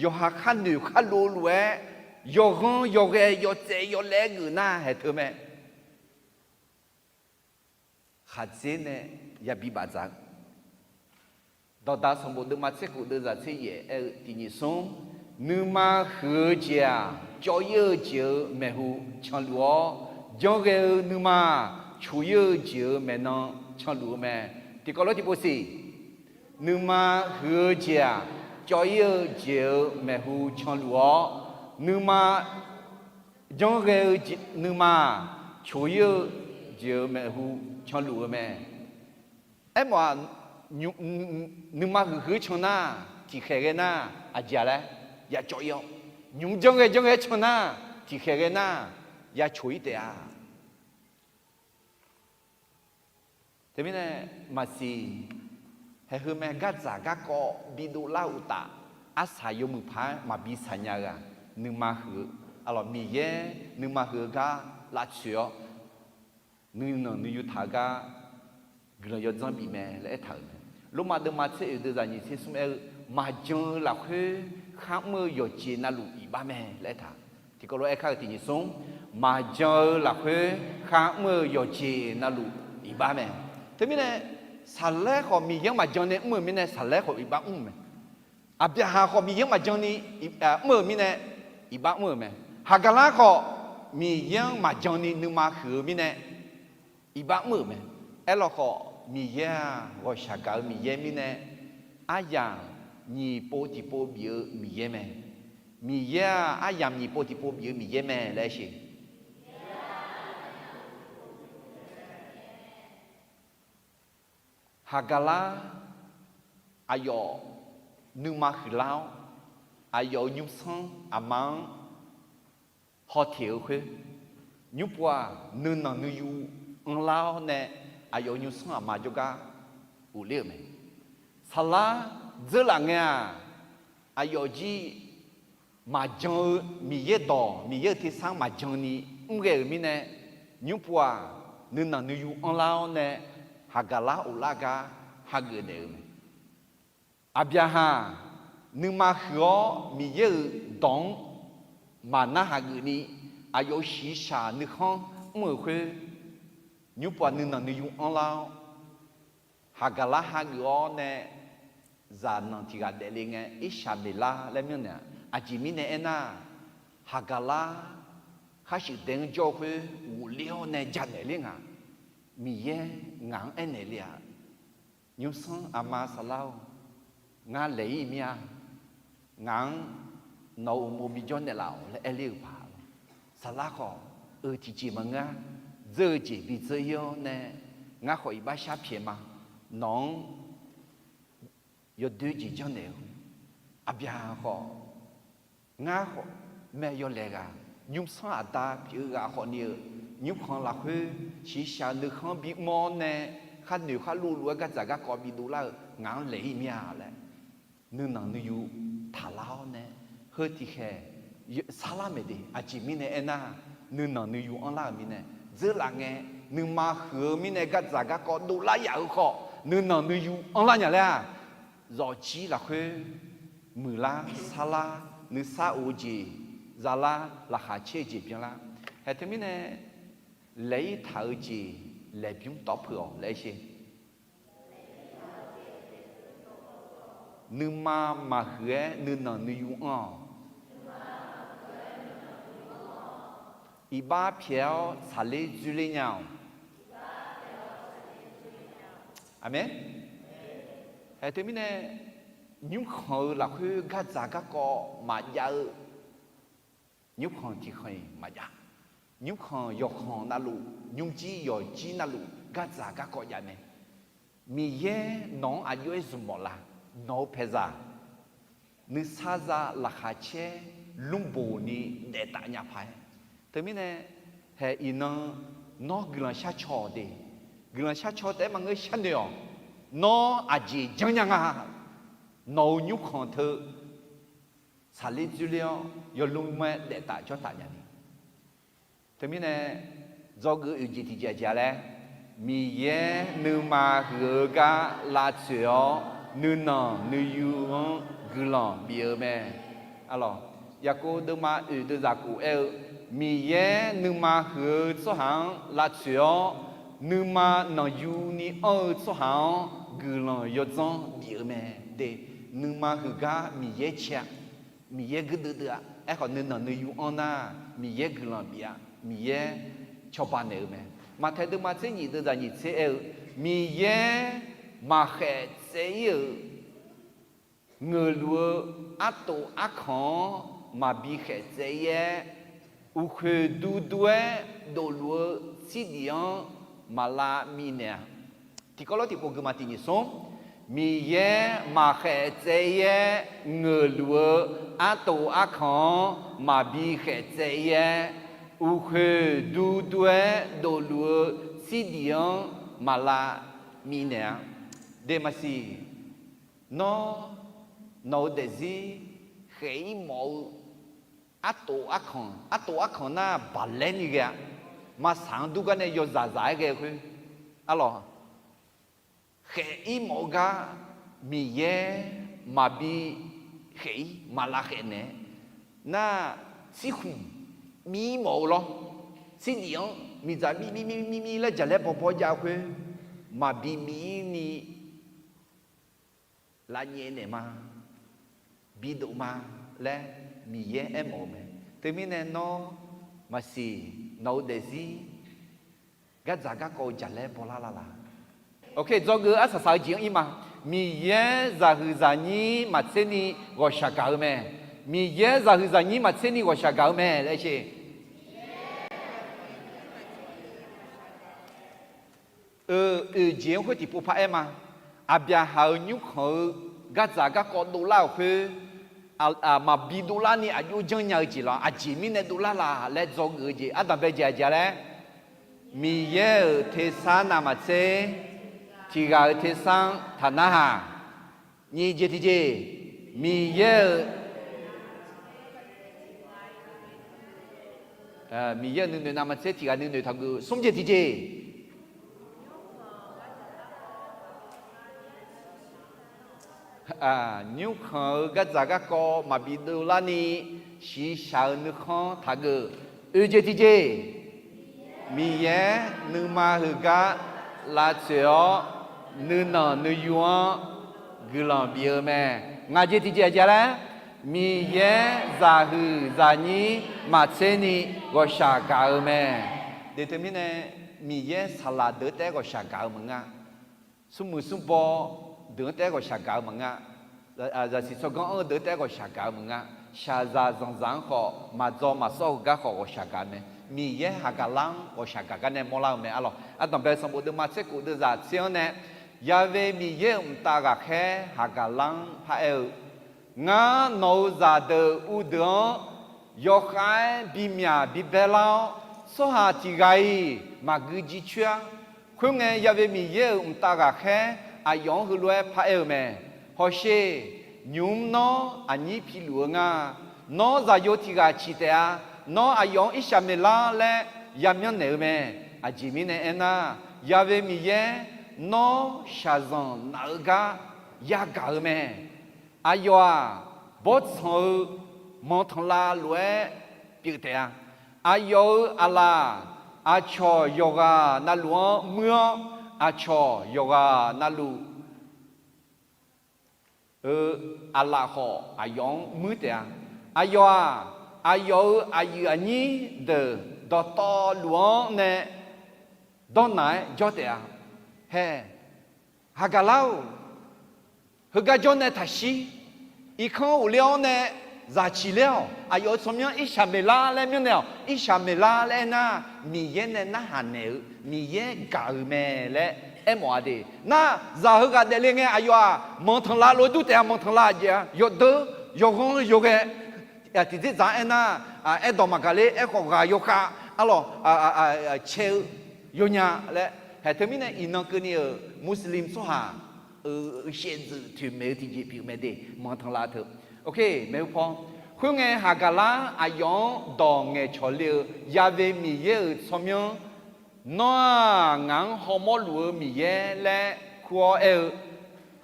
yawqha khar noeq khar lov lof-aer, yawghanr yawghae yawtsaev yawlaer geuf nar haeq teu mae. Khaqdzer nae yabi bafdzaq-eu. Dawqdaq sanqbof deuvma tser khof deuvzaq tser yaef aer-eu tiqnyif smr, nuima huiq-eu jeq-aq, cawv-ir-eu jeq-euq maeqhu canluf-awr, janrghae-eu nuima-aq, coq-ir-eu jeq-euq maeqnan canluf-eu mae. Tiqkawv lof tiqpov siq. Nuima huiq-eu jeq-aq, cawv-ir-eu jeq-euq maeqhu canluf-awr, nuima janrghae-eu jeq, nuima-aq, coq-ir-eu jeq-euq maeqhu canluf-eu mae. Aermawf-aq, nuima huiqhuiq-eu can nar, tiqkhaeq ghae nar, aqjeq-a laer ya cawv-ir-awr, nymq-mr janrghae janrghae-aer can nar, tiqkhaeq ghae nar, ya coq-ir taef-a. Teumirnae maqsiq, haeq heu mae gardzaq garkawv bidov lar uqtaf, arsaq yawmuiq paq-aer maqbi saqnya-eu-aq, nuima huiq-eu, aqlawq Miqyaer nuima huiq-eu gar lavtsoeq-awr, nuinanq nuiyu taq-eu gar guiqlanq yawdzanr bif mae laer aertaq-euq mae. Lormav deuvma tser oeq deuvzaq nyiq tser smr aer-eu, maqjan-eu lafkhoer kharmr-eu yawqjeq navluf iqbax mae laer aertaq. Tiqkawv lof-aer kar-eu tiqnyif smr, maqjan-eu lafkhoer kharmr-eu yawqjeq navluf iqbax mae. Teumirnae, saqlaer khawf Miqyaer-anr maqjan nae mr-euq mirnae, saqlaer khawf iqbax mr-eu mae. Aqbyaqhaq khawf Miqyaer-anr maqjan ni mr-euq mirnae, iqbax mr-euq mae. Haqgaqlar khawf Miqyaer-anr maqjan ni nuima huiq-eu mirnae, iqbax mr-euq mae. Aerlawq khawf, Miqyaer-aq, ghawqshaq gaq-eu Miqyaer mirnae, aryamq nyiq pov tiqpov bif-eu Miqyaer mae. Miqyaer-aq, aryamq nyiq pov tiqpov bif-eu Miqyaer mae laer aersheq. Haqgaqlar aqyawf nuima huiqlar-awr, aqyawf-euq nymrsanr aqma-anr hawteq-eu khoer, nymrpov-aq nuinanq nuiyu anrlar-awr nae, aqyawf-euq nymrsanr aqma jawrgar ghofler-euq mae. Saqlar dzeurlaf ngae-aq, aqyawf jir maqjan-eu Miqyaer dawq, Miqyaer-euq tersar-anr maqjan ni mr ghae-euq mirnae, nymrpov-aq nuinanq nuiyu anrlar-awr nae, haqgaqlar ghoflar gar hageuf naeq-euq mae. Aqbyaqhaq nuima huiq-awr Miqyaer-euq dawq-anr maqnar hageuf ni, aqyawf-euq shiqshaq nuikhanr mr-euq khoer, nymrpov-aq nuinanq nuiyu anrlar-awr, haqgaqlar hageuf-awr nae, zaqnanq tiq ghaq daefle ngae, Irshaqmeqlar laer myanrnaeq-aq, aqjeq mirnae aernar, haqgaqlar khar shuif dae-anr jawr-eu khoer ghofler-awr nae janaeq ler nga. Miqyaer ngaq-anr aernaeq le-aq, nymrsanr aqma saqlar-or, ngar laeq-ir mir-a. Ngaq-anr nawq-euq uqmov bijawr naeqlaf-awq laer aer ler-euq paq-a. Saqlar khawf, eu tiqjeq maqngeur-a. Dzeur-eu jeq bidzeur-ir-awr nae, ngar khawf iqbax shar pyaeq ma. Nawq-anr yawdoer jeq janrnaeq-eu, Aqbyaqhaq khawf, ngar khawf, mae yawlaeq ghaq, nymrsanr aqda pyeuf-eu ghaq khawfni-eu, nymrkhanq lafkhoer shiqshaq-eu nuikhanr bimr-awr nae, khar noeq khar luvluv-aer gardzaq garkawv bidov lar-eu ngaq-anr laeq-ir mir-a laer, nuinanq nuiyu taqlar-awr nae, heu tiqkhaeq sarlar maeq de. Aqjeq mirnae aernar, nuinanq nuiyu anrlar-euq mirnae, dzeurlaf ngae, nuima huiq-eu mirnae gardzaq garkawv dovlar yaf-eu khawf, nuinanq nuiyu anrlar nya laer-aq, zawqjir lafkhoer muiqlar sarlar, nuisar of-eu jeq zalar, laqkhaq caer-eu jeq byanlar. Haeq teumirnae, laeq-ir taq-eu jeq laeqbymr tawv peuq-awq laer sher. Nuima maqhuiq-aer nuinanq nuiyu anr-awq. Iqbax pyaeq-awr tsaqler dzoerler nya-awq. Aqmeq. Haeq teumirnae, nymrkhanq-eu lafkhoer gardzaq garkawv maqjav-eu nymrkhanq tiqkhanq-iq maqjav. Nymrkhanq yawqkhanq navluf, nymrjir yawqjir navluf gardzaq garkawv jav mae. Miqyaer nawq-anr aqjox-aer zmq mawf la? Nawq-eu paeqzaq nuisar za laqkhaq caer lmrboq ni daef taf nya paq-aer. Teumirnae, haeq iqnan nawr guiqlanq shar caw-awq de. Guiqlanq shar caw taef-aer maqngeur, sharnoeq-awq. Nawr aqjeq janrnya nga. Nawq-euq nymrkhanq teu tsaqler dzoerler-awr, yawlmr-aer daef taf jawr taf nya ni. Teumirnae, dzawgeuf oeq jeq tiqjeq aqjeq-a laer, Miqyaer nuima huiq-eu gar lavtsoeq-awr, nuinanq nuiyu-anr guiqlanq bif-eu mae. Arlawq, Yaqkov deuvma oeq deuvzaq khof aer-eu, Miqyaer nuima huiq-eu tsawrhaq-anr lavtsoeq-awr, nuima nanqyuni anr-eu tsawrhaq-anr guiqlanq yawdzanr bif-eu mae. De, nuima huiq gar Miqyaer cae-a. Miqyaer guirdeuv deuv-a. Aerkhawf, nuinanq nuiyu anr nar, Miqyaer guiqlanq bif-a. Miqyaer cawba naeq-eu mae. Maqtaeq deuvma tser nyiq deuvzaq nyiq tser aer-eu, Miqyaer maqkhaef tsaev-ir-euq ngeuqluf-eu artof arkanq-anr maqbi khaef tsaev-ir-aer, uqkhoeq duidui-aer dofluf-eu tsirdiq-anr maqlav minaeq-a. Tiqkawv lawr tiqpov geufma tiq nyiq smr. Miqyaer maqkhaef tsaev-ir-aer ngeuqluf-eu artof arkanq-anr maqbi khaef tsaev-ir-aer, uqkhoeq duidui-aer dofluf-eu tsirdiq-anr maqlav minaeq-a. De maqsiq, nawr, nawq-eu daefzir khaef-ir mawf-eu artof arkanq, artof arkanq nar baqlaer ni ghae-a. Maqsaq-anr dur gar nae yawzaq zaq-aer ghae-eu khoer, arlawq, khaef-ir mawf-eu gar Miqyaer maqbi khaef-ir, maqlav khaef naeq-aer nar, tsirkhmq mir mawf-eu lawr. Tsirdiq-anr miqdzaq mir mir mir mir mir laer jaqlaer bawbaw jav-eu khoer, maqbi mir ni lavnyaef naeq ma, bidof ma laer Miqyaer aermawf-eu mae. Teumirnae nawr maqsiq, nawq-eu daefzir gardzaq garkawv-eu jaqlaer bawlar lar la? Ok, dzawgeuf arsaq saq-eu jeq-anr ir ma. Miqyaer zaqhuiq zaqnyir maqtser ni ghawqshaq gaq-eu mae. Miqyaer zaqhuiq zaqnyir maqtser ni ghawqshaq gaq-eu mae laer sher. Eu, oeq jeq-anr khoer tiqpov par aer ma. Aqbyaqhaq-euq nymrkhanq-eu gardzaq garkawv dovlar-euq khoer, maqbi dovlar ni aqjox janrnya-eu jeq lawr, aqjeq mirnae dovlar la laer dzawgeuf-eu jeq ardanqbae jeq aqjeq laer, Miqyaer-euq tersar navmaqtser tiq ghaq-euq tersar-anr taqnarhaq. Nyiq jeq tiqjeq, Miqyaer-euq Miqyaer-euq nuinoeq navmaqtser tiq ghaq nuinoeq taqgeuf. Smr jeq tiqjeq, nymrkhanq-eu gardzaq garkawv maqbi dovlar ni shiqshaq-eu nuikhanr taqgeuf. Oeq jeq tiqjeq, Miqyaer nuima heugar lavtsoeq-awr, nuinanq nuiyu-anr guiqlanq bif-eu mae. Ngaq jeq tiqjeq aqjeq laer, Miqyaer zaqhuiq zaqnyir maqtser ni ghawqshaq gaq-eu mae. Deuq teumirnae, Miqyaer saqlaq deuq-anr taef-aer ghawqshaq gaq-eu maqngeur. Smrmuiq smrbaw deuq-anr taef-aer ghawqshaq gaq-eu maqngeur. Zaqsiq tsawrganr anr-eu deuq-anr taef-aer ghawqshaq gaq-eu maqngeur. Shaqzaq zanqzaq-anr khawf, maqdzaw maqsawr-eu gar khawf ghawqshaq gaq mae. Miqyaer haqgaqlar-anr ghawqshaq gaq gar nae mawrlar-eu mae arlawq. Ardanqbae sanqbof deuvma tser khof deuvzaq tser-anr nae, Ya've Miqyaer-euq mqtav ghaqkhaer haqgaqlar-anr paraer-eu, Ngar nawq-euq zaqdeuq uvdeuq-anr yawkhav-aer bimyaq bibae lar-awr, tsawrhaq tiq ghaq-iq maqgui jircoer-ar. Khoerngae, Ya've Miqyaer-euq mqtav ghaqkhaer aqyawf-anr heulof-aer paraer-eu mae. Hawsher, nymq-mr nawr aqnyir piluf-eu nga. Nawr zaqyo tiq ghaq ciq taef-a. Nawr aqyawf-anr Irsaqmeqlar laer yamyanr naeq-eu mae. Aqjeq mirnae aernar, Ya've Miqyaer nawr shaqzanq naf-eu gar yagaq-eu mae. Aqyawf-aq, bawrtsanq-eu manqtanqlav lof-aer pyeuf taef-a. Aqyawf-euq aqlaf aqcawq yawqghaq navluf-anr muir-awr, aqcawq yawqghaq navluf-eu aqlaf khawf aqyawf-anr muir taef-a. Aqyawf-aq, aqyawf-euq aqyuif aqnyir deuq dawqtawvluf-anr nae dawrnaq-aer jawr taef-a. Hae, haqgaqlar-or, heugar jawr nae taqshir. Irkanr ghofler-awr nae zaq ciq ler-awq. Aqyawf-euq tsawrmyanr Irsaqmeqlar laer myanrnaeq-awq. Irsaqmeqlar laer aernar, Miqyaer nae narhaq naeq-eu, Miqyaer gaq-euq mae laer aermawf-a de. Nar, zaq heughaq daefle ngae aqyawf-aq manqtanqlav lof-aer dur taef-a. Manqtanqlav aqjeq-a yawdeur, yawghanr yawghae, tiqdzerdzaq-anr aernar, aerdawq maqgaq ler, aerkhawf ghaq yawkhav, arlawq, cae-eu yawnya laer. Hae, teumirnae iqnan keuvni-euq Muslim tsawrhaq-euq shaevdzeuf toeqmaeq-eu tiqjeq pyeuf mae de, manqtanqlav teu. Oke, maeqhu paw. Khoerngae, haqgaqlar aqyawf-anr dawq ngaeqcawq le-eu Ya've Miqyaer-euq tsawrmyanr, Nawr-aq, ngaq-anr hawmawr luf-eu Miqyaer laer kur-awr aer-eu,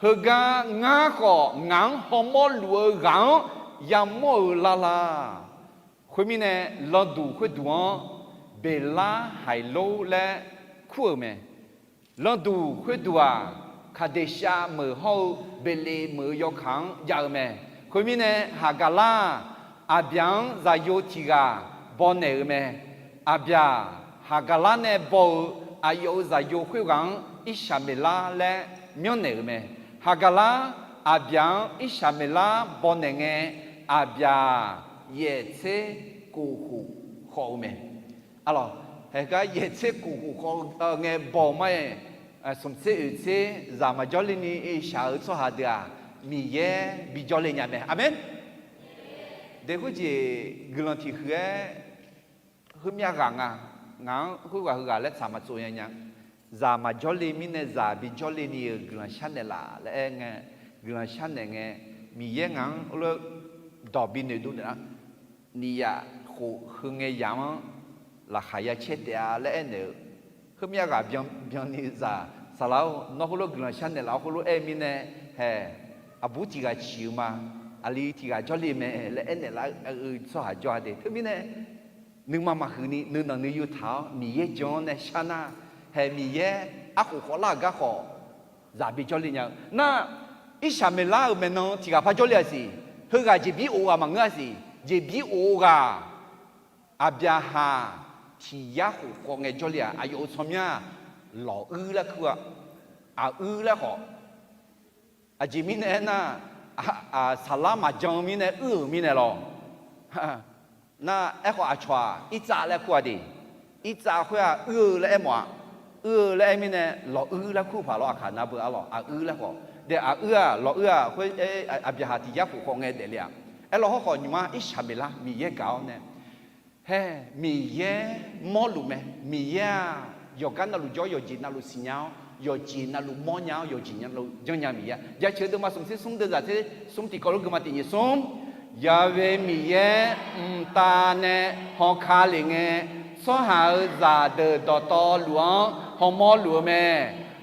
Heugar ngar khawf ngaq-anr hawmawr luf-eu ghaq-anr yamawr-eu lar la. Khoermirnae, landuq khoerduq-anr Beqlar haiq lor laer kur-euq mae. Landuq khoerduq-aq, Kaqdeqshav meuq hawr-eu Beqleq meuq-eu yawkaq-anr jav-eu mae. Khoermirnae, haqgaqlar-aq, Aqbyaq-anr zaqyo tiq ghaq bawnaeq-euq mae. Aqbyaq, haqgaqlar nae baw-eu aqyawf-euq zaqyo khoerghaq-anr Irsaqmeqlar laer myanrnaeq-euq mae. Haqgaqlar, Aqbyaq-anr Irsaqmeqlar bawnaeq ngae, Aqbyaq yaeq tser kof khof khawf-eu mae. Arlawq, haegar yaeq tser kof khof khawf-eu ngae baw-eu ma-aer, smq tser oeq tser zaq maqjawr le ni shaq-eu tsawrhaq deuq-aq, Miqyaer bijawr le nya mae. Aqmeq. Daeqkhoer jeq guiqlanq tiq huiq-aer, heumyav ghaq nga, ngaq-anr khoerghaq heughaq laer tsaq maqtsov nya nya. Zaq maqjawr le mirnae zaq bijawr le ni-euq guiqlanq sharnaeq laf laer aer ngae, guiqlanq sharnaeq ngae, Miqyaer ngaq-anr dawq binoeq dov naeq-a. Niq yaf khof heu ngae yaf-anr laqkhaq ya caer taef-a laer aernaeq-eu, heumyav ghaq byan ni zaq saqlaq-or, nawr khoerlof guiqlanq sharnaeq laf-awr khoerlof aer-eu mirnae, hae, aqbur tiq ghaq ciq-eu ma, aqli tiq ghaq jawrle mae laer aernaeq lar-eu tsawrhaq jawr-a de. Teumirnae, nuima maqhuiq ni nuinanq nuiyu taq-awr Miqyaer jan-anr nae shar nar, hae Miqyaer arkhof khawvlar-euq gar khawf, zaq bijawr le nya-eu nar, Irsaqmeqlar-euq maeqnan tiq ghaq par jawrle-a siq. Heughaq jeqbir of ghaq maqngeur-a siq. Jeqbir of ghaq, Aqbyaqhaq tiq yar khof khawf ngae jawrle-aq, aqyawf-euq tsawrmyanr-aq, lawquir laer kur-a, aquir laer khawf. Aqjeq mirnae aernar, saqlar maqjan-eu mirnae uir-euq mirnae lawq. Nar, aerkhawf aqcawq-aq irtsav laer kur-a de. Irtsav khoer-aq uir-eu laer aermawf-a. Uir-eu laer aer mirnae lawquir laer kur paq lawr, aqkaq navbeu arlawq, aquir laer khawf. Daef aquir-aq lawquir-aq khoer, aqbyaqhaq tiq yar khof khawf ngae daefle-aq. Aerlawq hawrkhawf nymq-mr Irsaqmeqlar Miqyaer gaq-awr nae, haer Miqyaer mawrluf mae. Miqyaer-aq yawqgar navluf jawr, yawqjeq navluf siqnya-awr, yawqjeq navluf mawrnya-awr, yawqjeq navluf janrnya Miqyaer-a. Jaceuq deuvma smq tser smr deuvzaq tser smr tiqkawv lof geuma tiq nyiq smr. Ya'we Miqyaer mqtav nae hawka lef ngae, tsawrhaq-euq zaqdeuq dawqtawvluf-anr hawmawr luf-eu mae.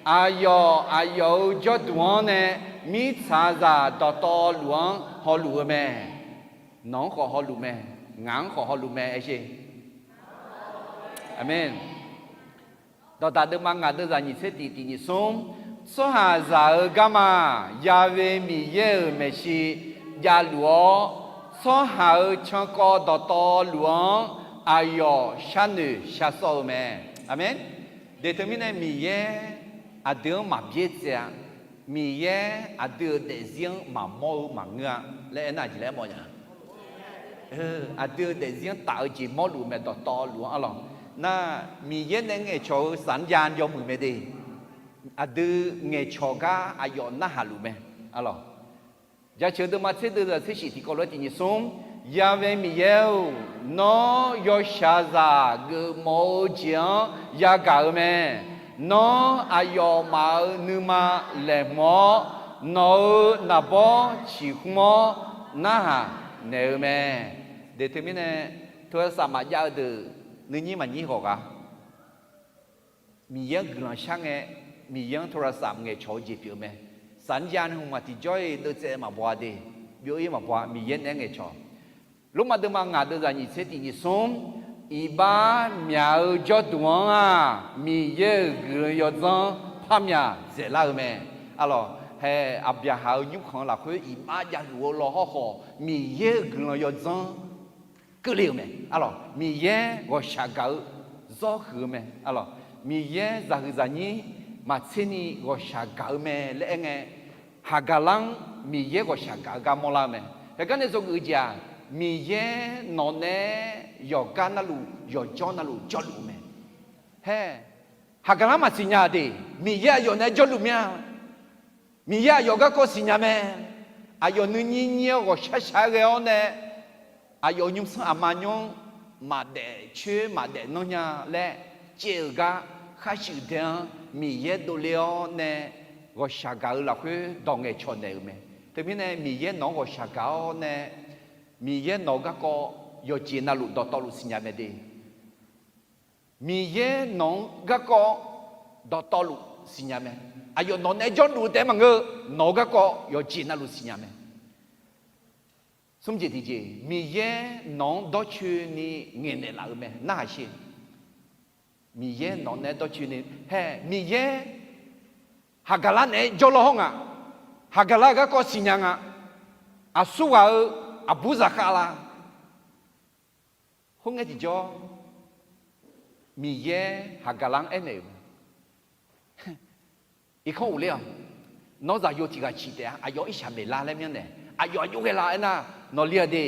Aqyawf aqyawf-euq jawrduq-anr nae mirtsaqzaq dawqtawvluf-anr hawluf-eu mae. Nawq-anr khawf hawluf mae. Ngaq-anr khawf hawluf mae. Aer sher. Aqmeq. Dawqdaq deuvma ngaq deuvzaq nyiq tser tiq tiq nyiq smr. Tsawrhaqzaq-euq garma, Ya'we Miqyaer-euq maeqshi javluf-awr, tsawrhaq-euq cankawv dawqtawvluf-anr aqyawf sharnoeq shar sawr-eu mae. Aqmeq. Deq teumirnae Miqyaer aqdui-anr maqbyaer tsaev-a. Miqyaer aqdui-euq daefzir-anr maqmawr-eu maqngeur-a laer aernar, aqjeq laer aermawf nya. Aqdui-euq daefzir-anr taf-eu jeq mawrluf-eu mae, dawqtawvluf-anr arlawq. Nar, Miqyaer nae ngaeqcawq-eu saqjav yawmuiq mae de. Aqdui ngaeqcawq gar aqyawf narhaq luf mae, arlawq. Jaceuq deuvma tser deuvzaq tser shif tiqkawv lof-aer tiq nyiq smr. Ya'we Miqyaer-or, nawr yawshaqzaq geufmawf-eu jeq-anr yagaq-eu mae. Nawr aqyawfmaf-euq nuima laeqhmq-awr, nawq-euq naqbawr ciqhmr-awr narhaq naeq-eu mae. Deq teumirnae, โทรศัพท์ maqjav-eu deuq nuinyir maqnyir ghawqghaq Miqyaer-anr guiqlanq shar ngae, Miqyaer-anr โทรศัพท์ ngaeqcawq-eu jeq pyeuf-eu mae. Saqnir jav nae hmq maq tiqjawr-iq deuvtsaev maqbaw-a de. Byov-ir maqbaw-a, Miqyaer naeq-aer ngaeqcawq. Lormav deuvma ngaq deuvzaq nyiq tser tiq nyiq smr. Iqbax myaq-eu jawrduq-anr-aq, Miqyaer-euq guiqlanq yawdzanr par myaq dzaeqlar-eu mae. Arlawq, hae Aqbyaqhaq-euq nymrkhanq lafkhoer iqbax javluf-eu law hawrkhawf, Miqyaer-euq guiqlanq yawdzanr keuvle-euq mae. Arlawq, Miqyaer ghawqshaq gaq-eu zawr huiq-eu mae. Arlawq, Miqyaer zaqhuiq zaqnyir maqtser ni ghawqshaq gaq-eu mae laer aer ngae, Haqgaqlar-anr Miqyaer ghawqshaq gaq-eu gar mawrlar-eu mae. Haegar nae dzawgeuf-eu jeq-aq, Miqyaer nawq nae yawqgar navluf yawqjawr navluf jawrluf-eu mae. Hae, Haqgaqlar maqsiqnya de. Miqyaer aqyawf nae jawrluf mir-a. Miqyaer aqyawf garkawv siqnya mae. Aqyawf nuinyir nyir-awr ghawqshaq shaq-aer ghae-awr nae, aqyawf nymrsanr aqma nymr-anr maqdaef coer maqdaef nanrnya laer caev-euq gar, khar shuif dae-anr Miqyaer dovler-awr nae ghawqshaq gaq-eu lafkhoer dawq ngaeqcawq naeq-euq mae. Teumirnae Miqyaer nawq-anr ghawqshaq gaq-awr nae, Miqyaer nawq-eu garkawv yawqjeq navluf dawqtawvluf siqnya mae de. Miqyaer nawq-anr garkawv dawqtawvluf siqnya mae. Aqyawf nawq nae jawrluf-eu taef-aer maqngeur, nawq-eu garkawv yawqjeq navluf siqnya mae. Smr jeq tiqjeq, Miqyaer nawq-anr dawrcoeni ngaeqnaeq laf-eu mae, narhaq sher. Miqyaer nawq nae dawrcoeni, hae Miqyaer Haqgaqlar naeq-aer jawrlawr hawr nga. Haqgaqlar-eu garkawv siqnya nga. Aqsurghaq-eu aqbur zaqkhav la. Khoerngae tiqjawr, Miqyaer Haqgaqlar-anr aernaeq-euq, Irkanr ghofler-awq. Nawr zaqyo tiq ghaq ciq taef-a. Aqyawf Irsaqmeqlar laer myanrnaeq. Aqyawf aqjox ghae la aernar, nawqli-aq de,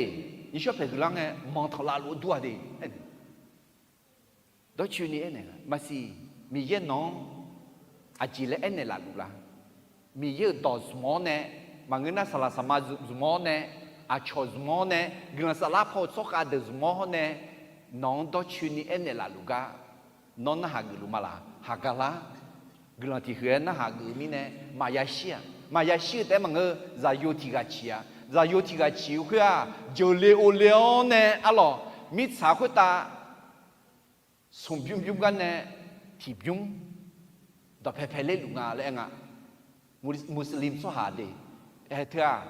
nymrshawr paeq huiqlar ngae manqtanqlav luf-eu dur-aq de. Dawrcoeni aernaeq nga, maqsiq, Miqyaer nawq-anr aqjeq laer aernaeq laf luf la? Miqyaer-euq dawq zmq-awr nae, maqngeur nar saqlaq saqma zmq-awr nae, aqcawq zmq-awr nae, guiqlanq saflar paw-eu tsawrkhav deuq zmq-awr nae, nawq-anr dawrcoeni aernaeq laf luf gar, nawr narhaq geufluf ma laq? Haqgaqlar guiqlanq tiq huiq-aer narhaq geuf-eu mirnae, maqya shir-aq. Maqya shir-eu taef-aer maqngeur, zaqyo tiq ghaq ciq-a. Zaqyo tiq ghaq ciq-eu khoer-aq, jeuqle ovle-awr nae arlawq, mirtsaq khoertav smq bymr bymr gar nae tiq bymr dawqpae pae ler luf nga laer aer nga. Muslim tsawrhaq de, ae teu-aq,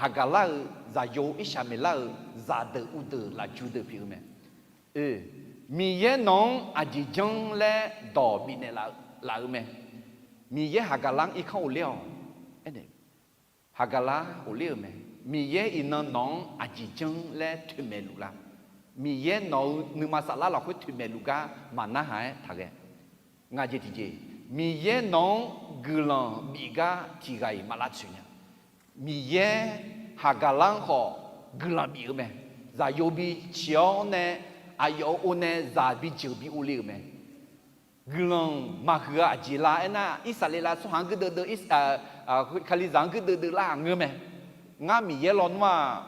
Haqgaqlar-euq zaqyo Irsaqmeqlar-euq zaqdeuq uvdeuq lafju deuq pyeuf-eu mae. Miqyaer nawq-anr aqjeq janr laer dawq bifnaeq laf-eu mae. Miqyaer Haqgaqlar-anr irkanr ghofler-awq. Aernaeq, Haqgaqlar ghofler-euq mae. Miqyaer iqnan nawq-anr aqjeq janr laer toeqmaeq luf la? Miqyaer nawq-eu nuima saflar lafkhoer toeqmaeq luf gar maqnarhaq-aer taqghae. Ngaq jeq tiqjeq, Miqyaer nawq-anr guiqlanq bif gar tiq ghaq-iq maqlavtsoeq nya. Miqyaer Haqgaqlar-anr khawf guiqlanq bif-eu mae. Zaqyo biciq-awr nae, aqyawf-euq or nae zaq bijeuq bi ovle-euq mae. Guiqlanq maqhuiq-eu aqjeq la aernar, Irsaqleqlav tsawrhaq-anr gardeuv deuv, Kalizaq-anr guirdeuv deuv lar-aq ngeur mae. Ngar Miqyaer lawnmr-aq,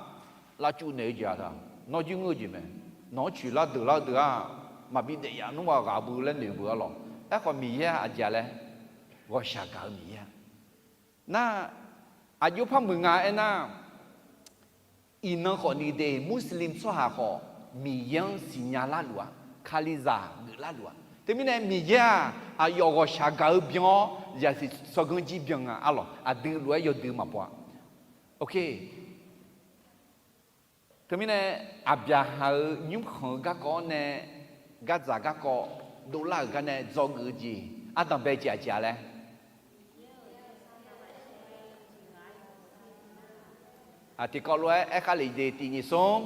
lavcuf naeq-eu jeq-aq taq, nawr jir ngeur-eu jeq mae. Nawq-anr coeqlar deuqlar-eu deuq-aq, maqbi daef yaf nmr-aq ghaq beu laer noeq beu-a lawq. Aerkhawf Miqyaer-aq aqjeq-a laer, ghawqshaq gaq-eu Miqyaer-a. Nar, aqjox par muiq nga aernar, iqnan khawfni de Muslim tsawrhaq khawf Miqyaer-anr siqnya larluf-a, Kalizaq geuflar luf-a. Teumirnae Miqyaer-aq aqyawf ghawqshaq gaq-eu byan-awr zaqsiq tsawrganr jir byan nga-a lawq. Aqdui lof-aer yawdui maqbaw-a. Teumirnae Aqbyaqhaq-euq nymrkhanq-eu garkawv-awr nae gardzaq garkawv dovlar-euq gar nae dzawgeuf-eu jeq ardanqbae jeq aqjeq-a laer, tiqkawv lof-aer aerkhar lef de tiq nyiq smr.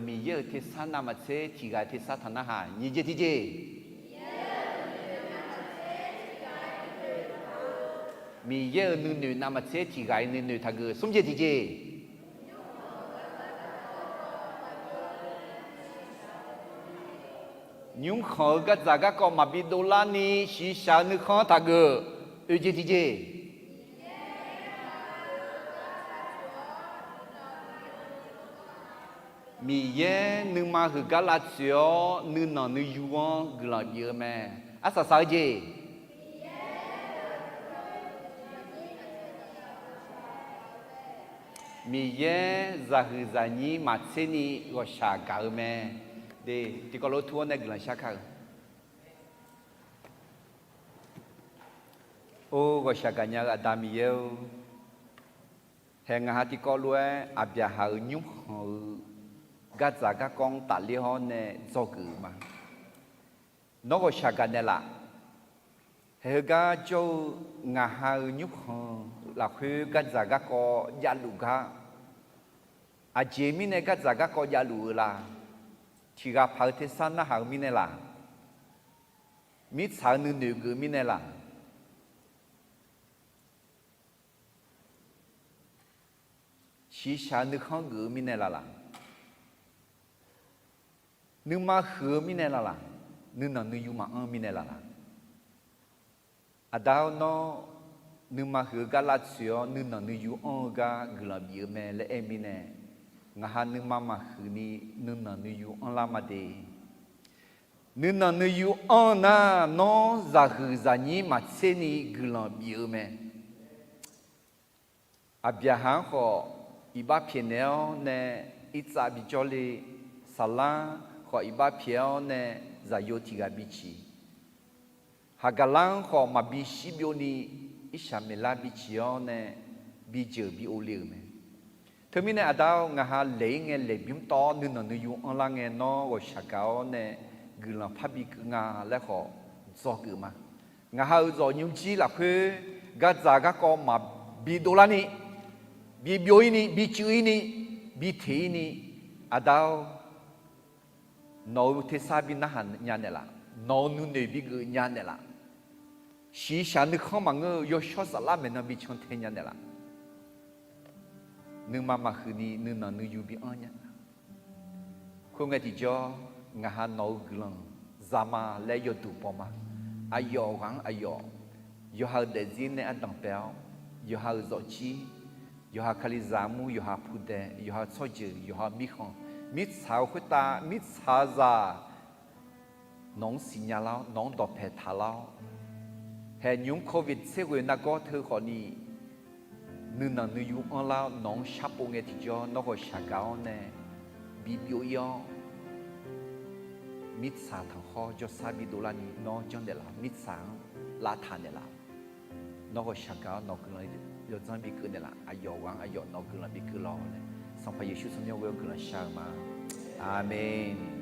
Miqyaer-euq tersar navmaqtser tiq ghaq-euq tersar taq narhaq nyiq jeq tiqjeq. Miqyaer-euq nuinoeq navmaqtser tiq ghaq-iq nuinoeq taqgeuf smr jeq tiqjeq. Nymrkhanq-eu gardzaq garkawv maqbi dovlarni shiqshaq-eu nuikhanr taqgeuf oeq jeq tiqjeq. Miqyaer nuima huiq gar lavtsoeq-awr nuinanq nuiyu-anr guiqlanq bif-eu mae. Arsaq saq-eu jeq. Miqyaer zaqhuiq zaqnyir maqtser ni ghawqshaq gaq-eu mae. Tiqkawv lof-aer tur-awr nae guiqlanq shar kar-eu. Or, ghawqshaq gaqnya-eu Aqda Miqyaer-or, haeq ngaq ha tiqkawv lof-aer Aqbyaqhaq-euq nymrkhanq-eu gardzaq garkawv-anr tafler-awr nae dzawgeuf-euq ma. Nawr ghawqshaq gaqnaeq laf. Haeq heugar jawr-eu ngaq ha-euq nymrkhanq lafkhoer gardzaq garkawv javluf gar, aqjeq mirnae gardzaq garkawv javluf-eu la? Tiq ghaq paq-eu tersar narhaq-eu mirnae laq? Mirtsaq-eu nuinoeq geuf-eu mirnae laq? Shiqshaq-eu nuikhanr geuf-eu mirnae laq laq? Nuima huiq-eu mirnae laq laq? Nuinanq nuiyu maqanr-eu mirnae laq laq? Aqda-or, nawr nuima huiq-eu gar lavtsoeq-awr nuinanq nuiyu anr-eu gar guiqlanq bif-eu mae laer aer-eu mirnae, ngaq ha nuima maqhuiq ni nuinanq nuiyu anrlar ma de. Nuinanq nuiyu anr-eu nar, nawr zaqhuiq zaqnyir maqtser ni guiqlanq bif-eu mae. Aqbyaqhaq-anr khawf iqbax pyaeqnaeq-awr nae irtsav bijawr le. Saqlar-anr khawf iqbax pyaeq-awr nae zaqyo tiq ghaq biciq. Haqgaqlar-anr khawf maqbi shirbyovni, irshaq maeqlar biciq-awr nae bijeuq bi ov le-euq mae. Teumirnae Aqda-or, ngaq ha laeq-ir ngae laeqbymr tawv-awr nuinanq nuiyu anrlar ngae nawr ghawqshaq gaq-awr nae guiqlanq parbi keuv nga laer khawf dzawgeuf ma. Ngaq ha-euq zawqnymr jir lafkhoer gardzaq garkawv maqbi dovlarni, bi byov-ir ni, bi cuiv-ir ni, bi teq-ir ni, Aqda-or, nawq-euq tersar bi narhaq nya naeqlaf, nawq-euq nuinoeq bi geuf nya naeqlaf, shiqshaq nuikhanr maqngeur-eu yawshawr saflar maeqnan bi cantae nya naeqlaf, nuima maqhuiq ni nuinanq nuiyu bi anr nya. Khoerngae tiqjawr, ngaq ha nawq-euq guiqlanq zama laer yawduq baw ma. Aqyawf ghaq-anr aqyawf, yawqha-euq daefzir nae ardanq bae-awr, yawqha-euq zawqjir, yawqha Kalizaq armur, yawqha pudae, yawqha tsawrjeuq, yawqha mirkhanq, mirtsaq-eu khoertav mirtsaqzaq nawq-anr siqnya lar-awr, nawq-anr dawqpae taq lar-awr, haeqnymr Covid tser ghoeq nargawr teu khawfni, nuinanq nuiyu anrlar-awr nawq-anr sharpov ngae tiqjawr nawr ghawqshaq gaq-awr nae bi byov-ir-awr, mirtsaq tanqkhawr jawrsar bi dovlarni nawr janrnaeq laf, mirtsaq-anr lavtaq naeqlaf. Nawr ghawqshaq gaq-awr nawq guiqlanq yawdzanr bi keuv naeqlaf, aqyawf ghaq-anr aqyawf nawq guiqlanq bi keuv lawr laer, Sanqpaq Yeqsur tsawrmyanr ghoe-awr guiqlanq shar-eu ma. Aqmeq.